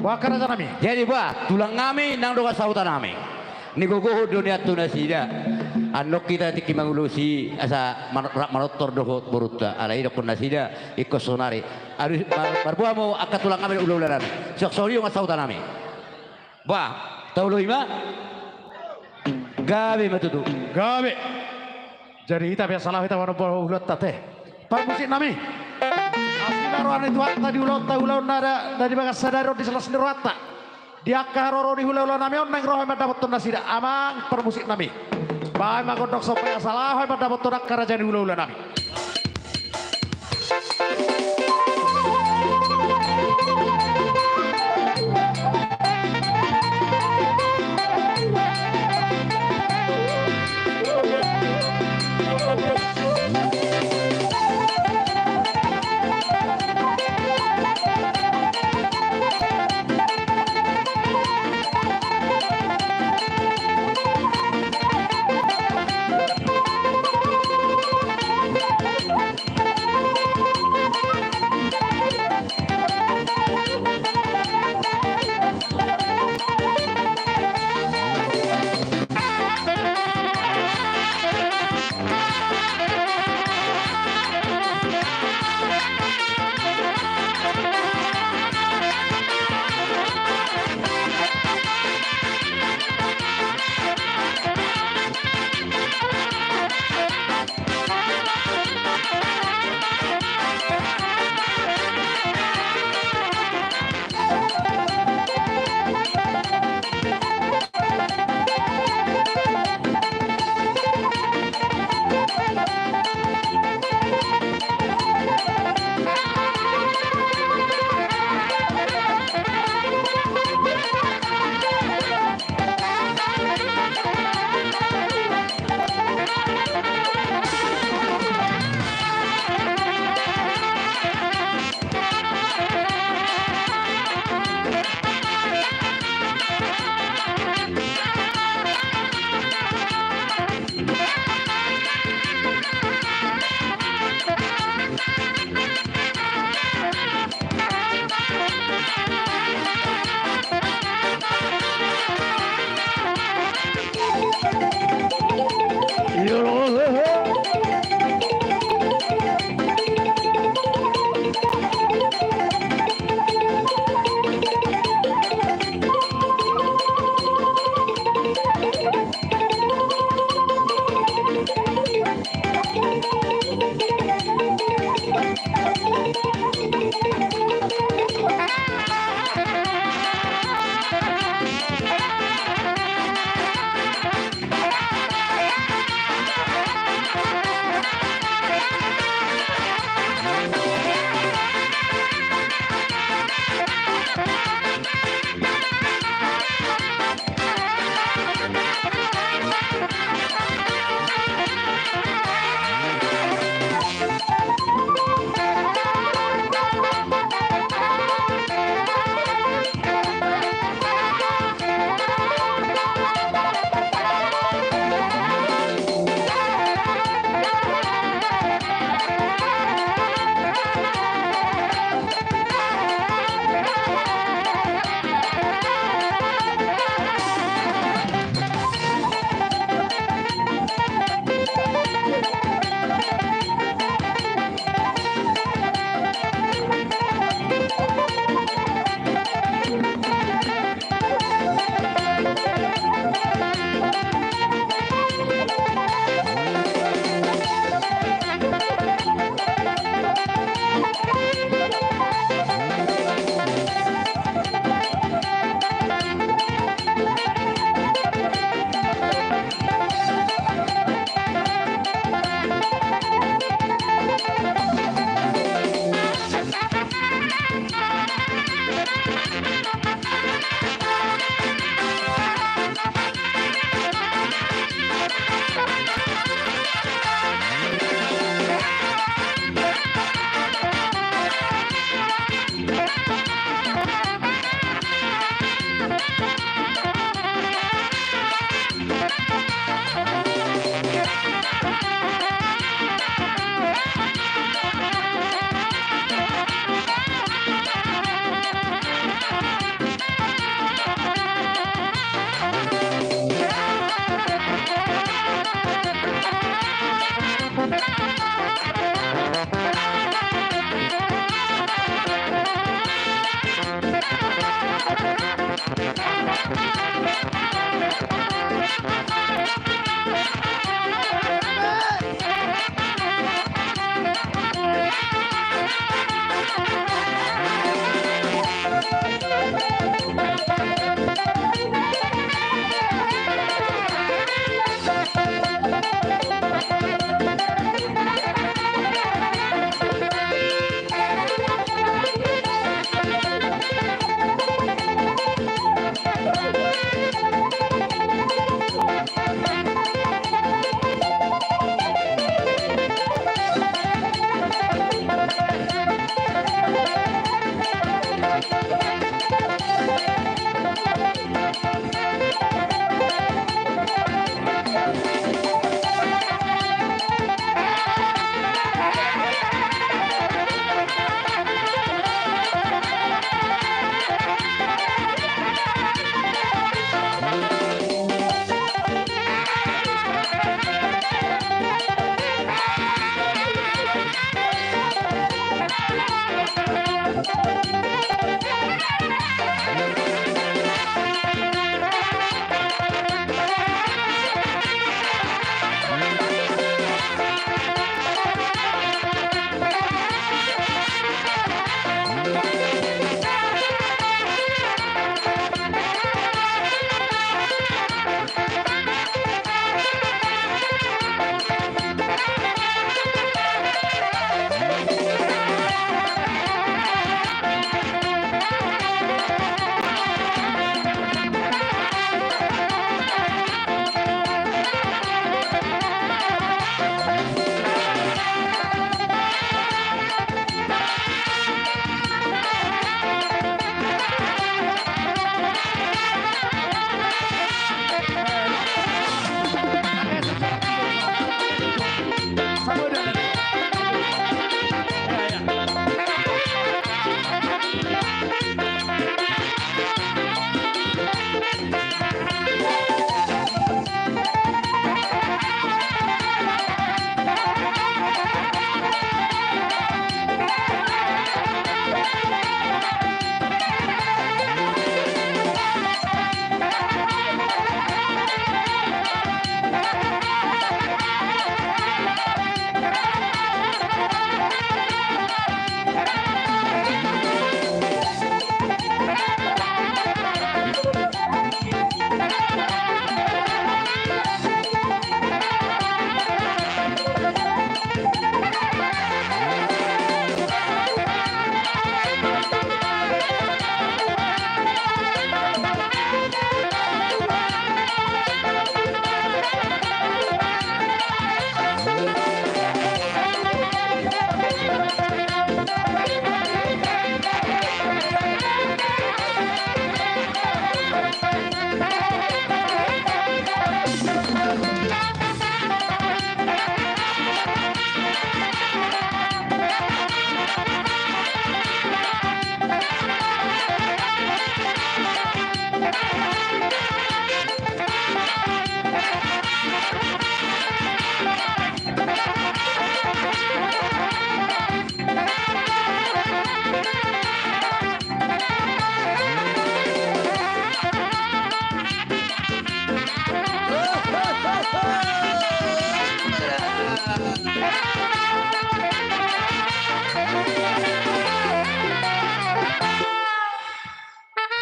Bah, angka raja nami. Jadi bah, tulang nami nang dongan sahuta nami. Nigogohon do nian tu nasida. Annon hita tingki mangulosi asa man-, rap manortor dohot borunta. Alai didokkon nasida, ingkon sonari. Aduh, mar-, marboa ma angka tulang nami, hulahula nami. Songon i dongan sahuta nami. Bah, taoloi ma. Gabe ma tutu. Gabe. Jadi hita pe asa laho hita manomba ulaonta, te. Parmusik nami. Asi ma roha ni Tuhanta di ulaonta, ulaon na da-, na di bagas sadari on di las ni rohanta. Di angka haroro ni hulahula nami on naeng ro hami mandapothon nasida, amang parmusik nami. Bahen ma gondang somba i asa laho hami mandapothon angka raja ni hulahula nami.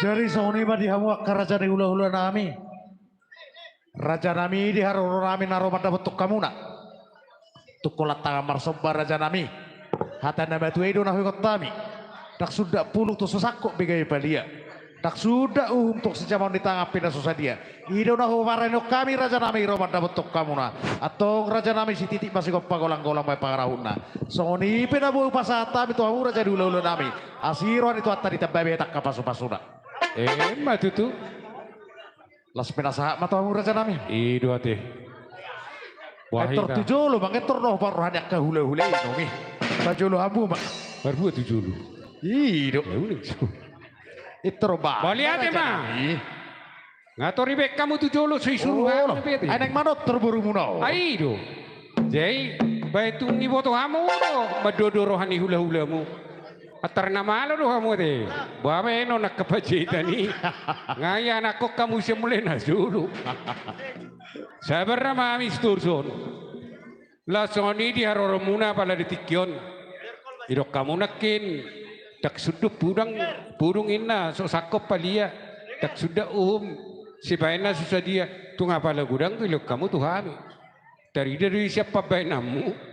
Jadi songon i ma di hamu angka raja ni hulahula nami. Raja nami, di haroro nami na ro mandapothon hamuna. Tung holan tangan marsomba raja nami. Hata na matua i do na huingot hami. Ndang suda pulung tung so sangkot be gabe palia. Ndang suda uhum tung sijamaon ni tangan pe na so sadia. I do na huparanehon hami raja nami ro mandapothon hamuna. Antong raja nami sititik ma sigompa, golang-golang ma pangarahutna. Songon i pe na boi hupasahat hami tu hamu raja ni hulahula nami. Asi roha ni Tuhanta ditamba be angka pasupasuna. Emma tutu. Las pinasahat ma tu hamu raja nami. I do ate. Wahina. Entor tu jolo mangentor do parroha ni angka hulahula i nunga i. Pajolo hamu ma. Parbue tu jolo. I do. Entor ba. Mauliate ma. Nga tor ibaen hamu tu jolo so isuru hamu. Ai naeng manortor borumuna on. Ai do. Jadi baen tung iboto hamu do mandodo roha ni hulahulamu. Antar na malo do hamu ate. Boha baenon angka panjaitan i? Nga i anakkon hamu sian mulai na jolo. Sabar ma hami sitorus on. Laos songon i di haroronmuna pala di tingki on. Didok hamu nangkin, ndang sundut pudang, pudung inna, so sangkop palia, ndang sundut uhum, sibahenna so sadia, tung apala godang do dilehon hamu tu hami. Tarida do i sian pambahenanmu.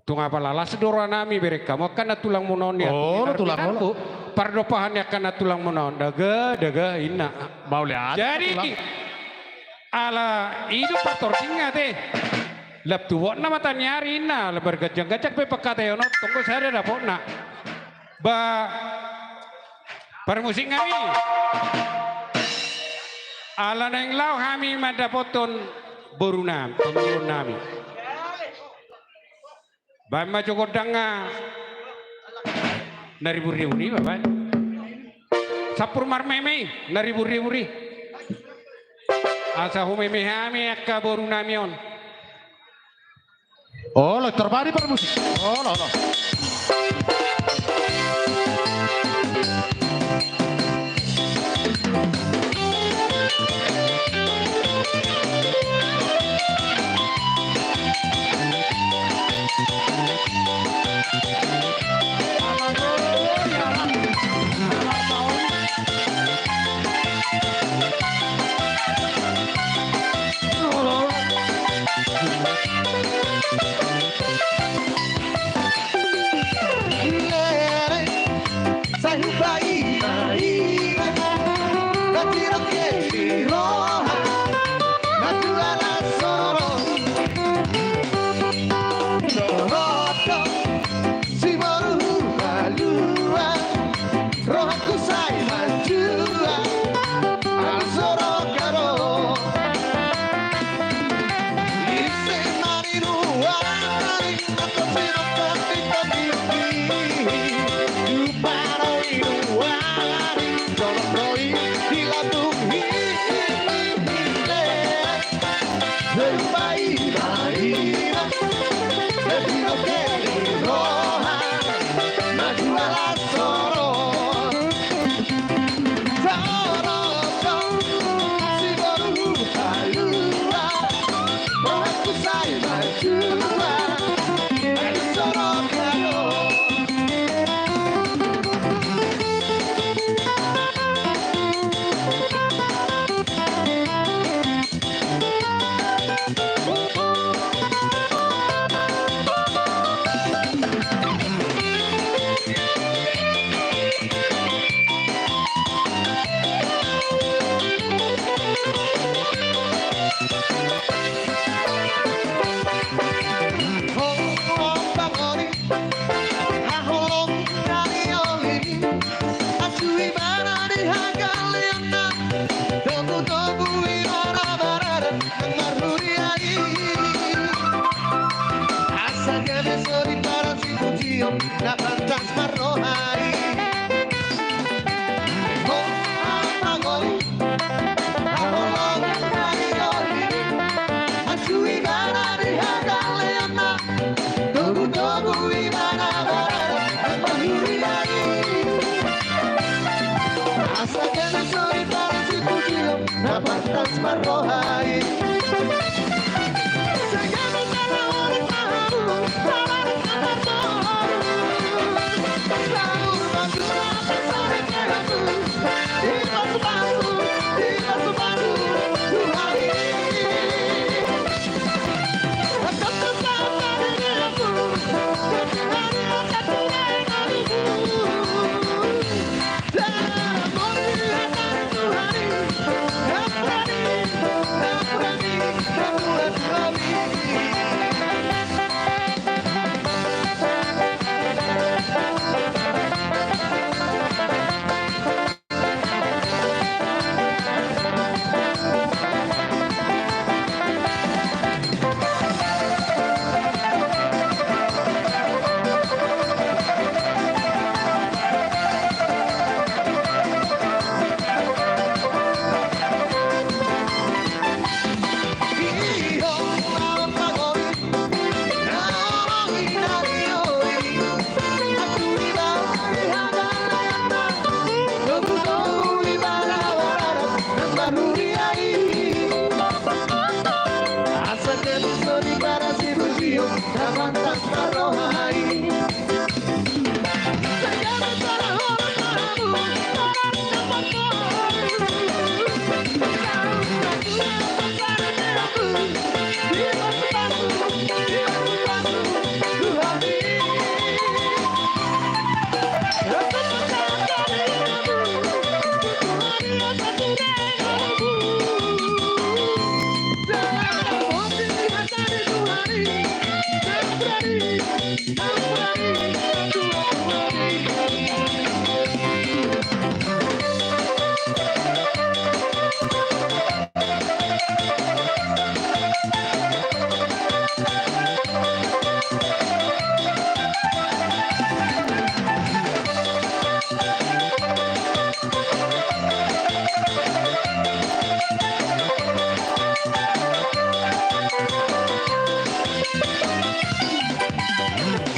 Tung apala las do rohanami bereng hamu angka na tulangmuna on. Olo, tulang, olo. Pardompahan ni angka na tulangmuna on, daga, daga, inna. Mauliate. Jadi, tulang. Ala i do partordingna ate. Lam tubu na mata ni ari inna, lam marganjang-ganjang pe pangkataion on, tong do sada dapotna. Ba, parmusik nami. Ala naeng laho hami mandapothon borunami, pamoruonnami. Baen ma jo gondangna. Na ribur-ribur i ma baen. Sampur marmeme i, na ribur-ribur i. Asa humeme hami angka borunami on. Olo, tor bari parmusik. Olo, olo. Si boru huhalua, rohangku sai manjua, ala sorok au ro. Ise marinua, ringkot sirok pati pati. Jumpa ro inua, ringkot ro i, di latung hi, hi, hi, hi, le. Haholongan ni olimi, asu ibana di hagaleonna, togu-togu ibana barara nang marhuria i. Asa gabe sori paran sipujion na pantas marroha i. Ho, amang oli, haholongan ni olimi, asu ibana di hagaleonna, togu-togu ibana barara nang marhuria i. Asa gabe sori paran sipujion na pantas marroha i.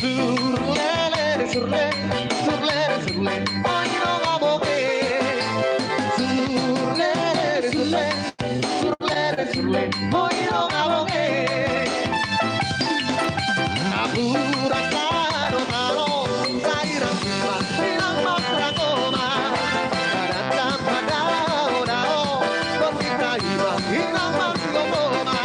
Surlele, surle, surlele, surle, oi, no, nga, boke. Surlele, surle, surlele, surle, oi, no, nga, boke. Napuran tano, tano, sai rasipa, inang mangkoma. Adat dan padao, dao, bertikai, inang mangkoma.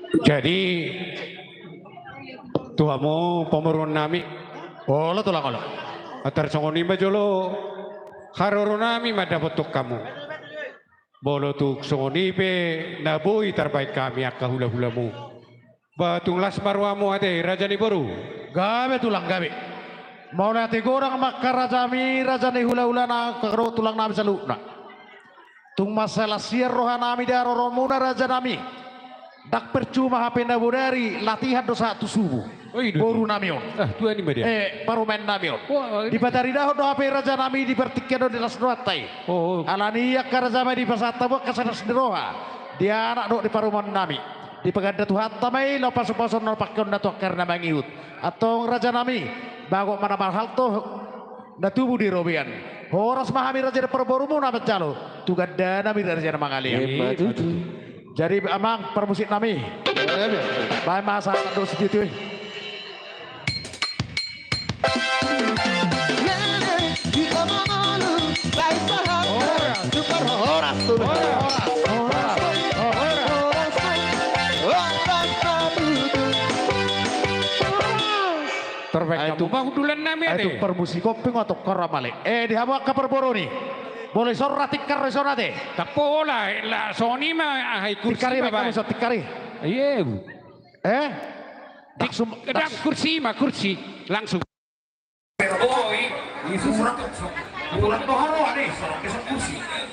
Jadi tu hamu pamoruon nami. Olo tulang, olo. Atar songon i ma jolo haroro nami mandapothon hamu. Molo tung songon i pe na boi tarbaen hami angka hula-hulamu. Ba tung las ma rohamu ate raja ni boru. Gabe tulang, gabe. Mauliate godang ma angka rajanami, raja ni hula-hulana, angka dohot tulang nami saluhutna. Tung mansai las hian roha nami di haroromuna raja nami. Ndang percuma hape na bodari latihan do sahat tu subuh. Oh, i do. Boru nami on. Ah, tua ni ma dia. Eh, parumaen nami on. Wah, ini. Dipataridahon do hape raja nami di partingkian on di las rohanta i. Oh, oh. Alani i angka raja nami dipasahat hamu angka las ni roha di anak dohot di parumaen nami. Dipaganda Tuhanta ma i laho pasu-pasu na pangkeonna tu angka ari na mangihut. Antong raja nami, bagot ma na marhalto na tubu di robean. Horas ma hami raja ni parborumuna manjalo tu ganda nami raja na mangalean. Ima tutu. Jadi amang parmusik nami. Baen ma sahat do situtu i. Horas, horas, horas. Terbaik. Ai, hamu tu ba hundulan nami ate. Ai, tu parmusik kopi ngoto kora male. Eh, di hamu angka parboru ni. Boleh sora tikar di son ate. Tapola, la soni ma ahai kursi. Tikar i ma baen. Kamu so tikar i. Iya, Bu. Eh? Langsung, ndang, kursi ma, kursi. Langsung.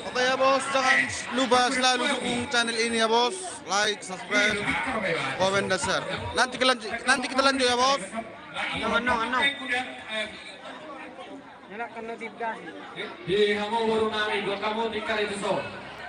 Oke ya bos, jangan lupa selalu dukung channel ini ya bos. Like, subscribe, komen, dan share. Nanti kita lanjut, nanti kita lanjut ya bos. Anong, anong, anong. Nyalakan notifikasi. Di hamu boru nami, buat kamu tikar itu so.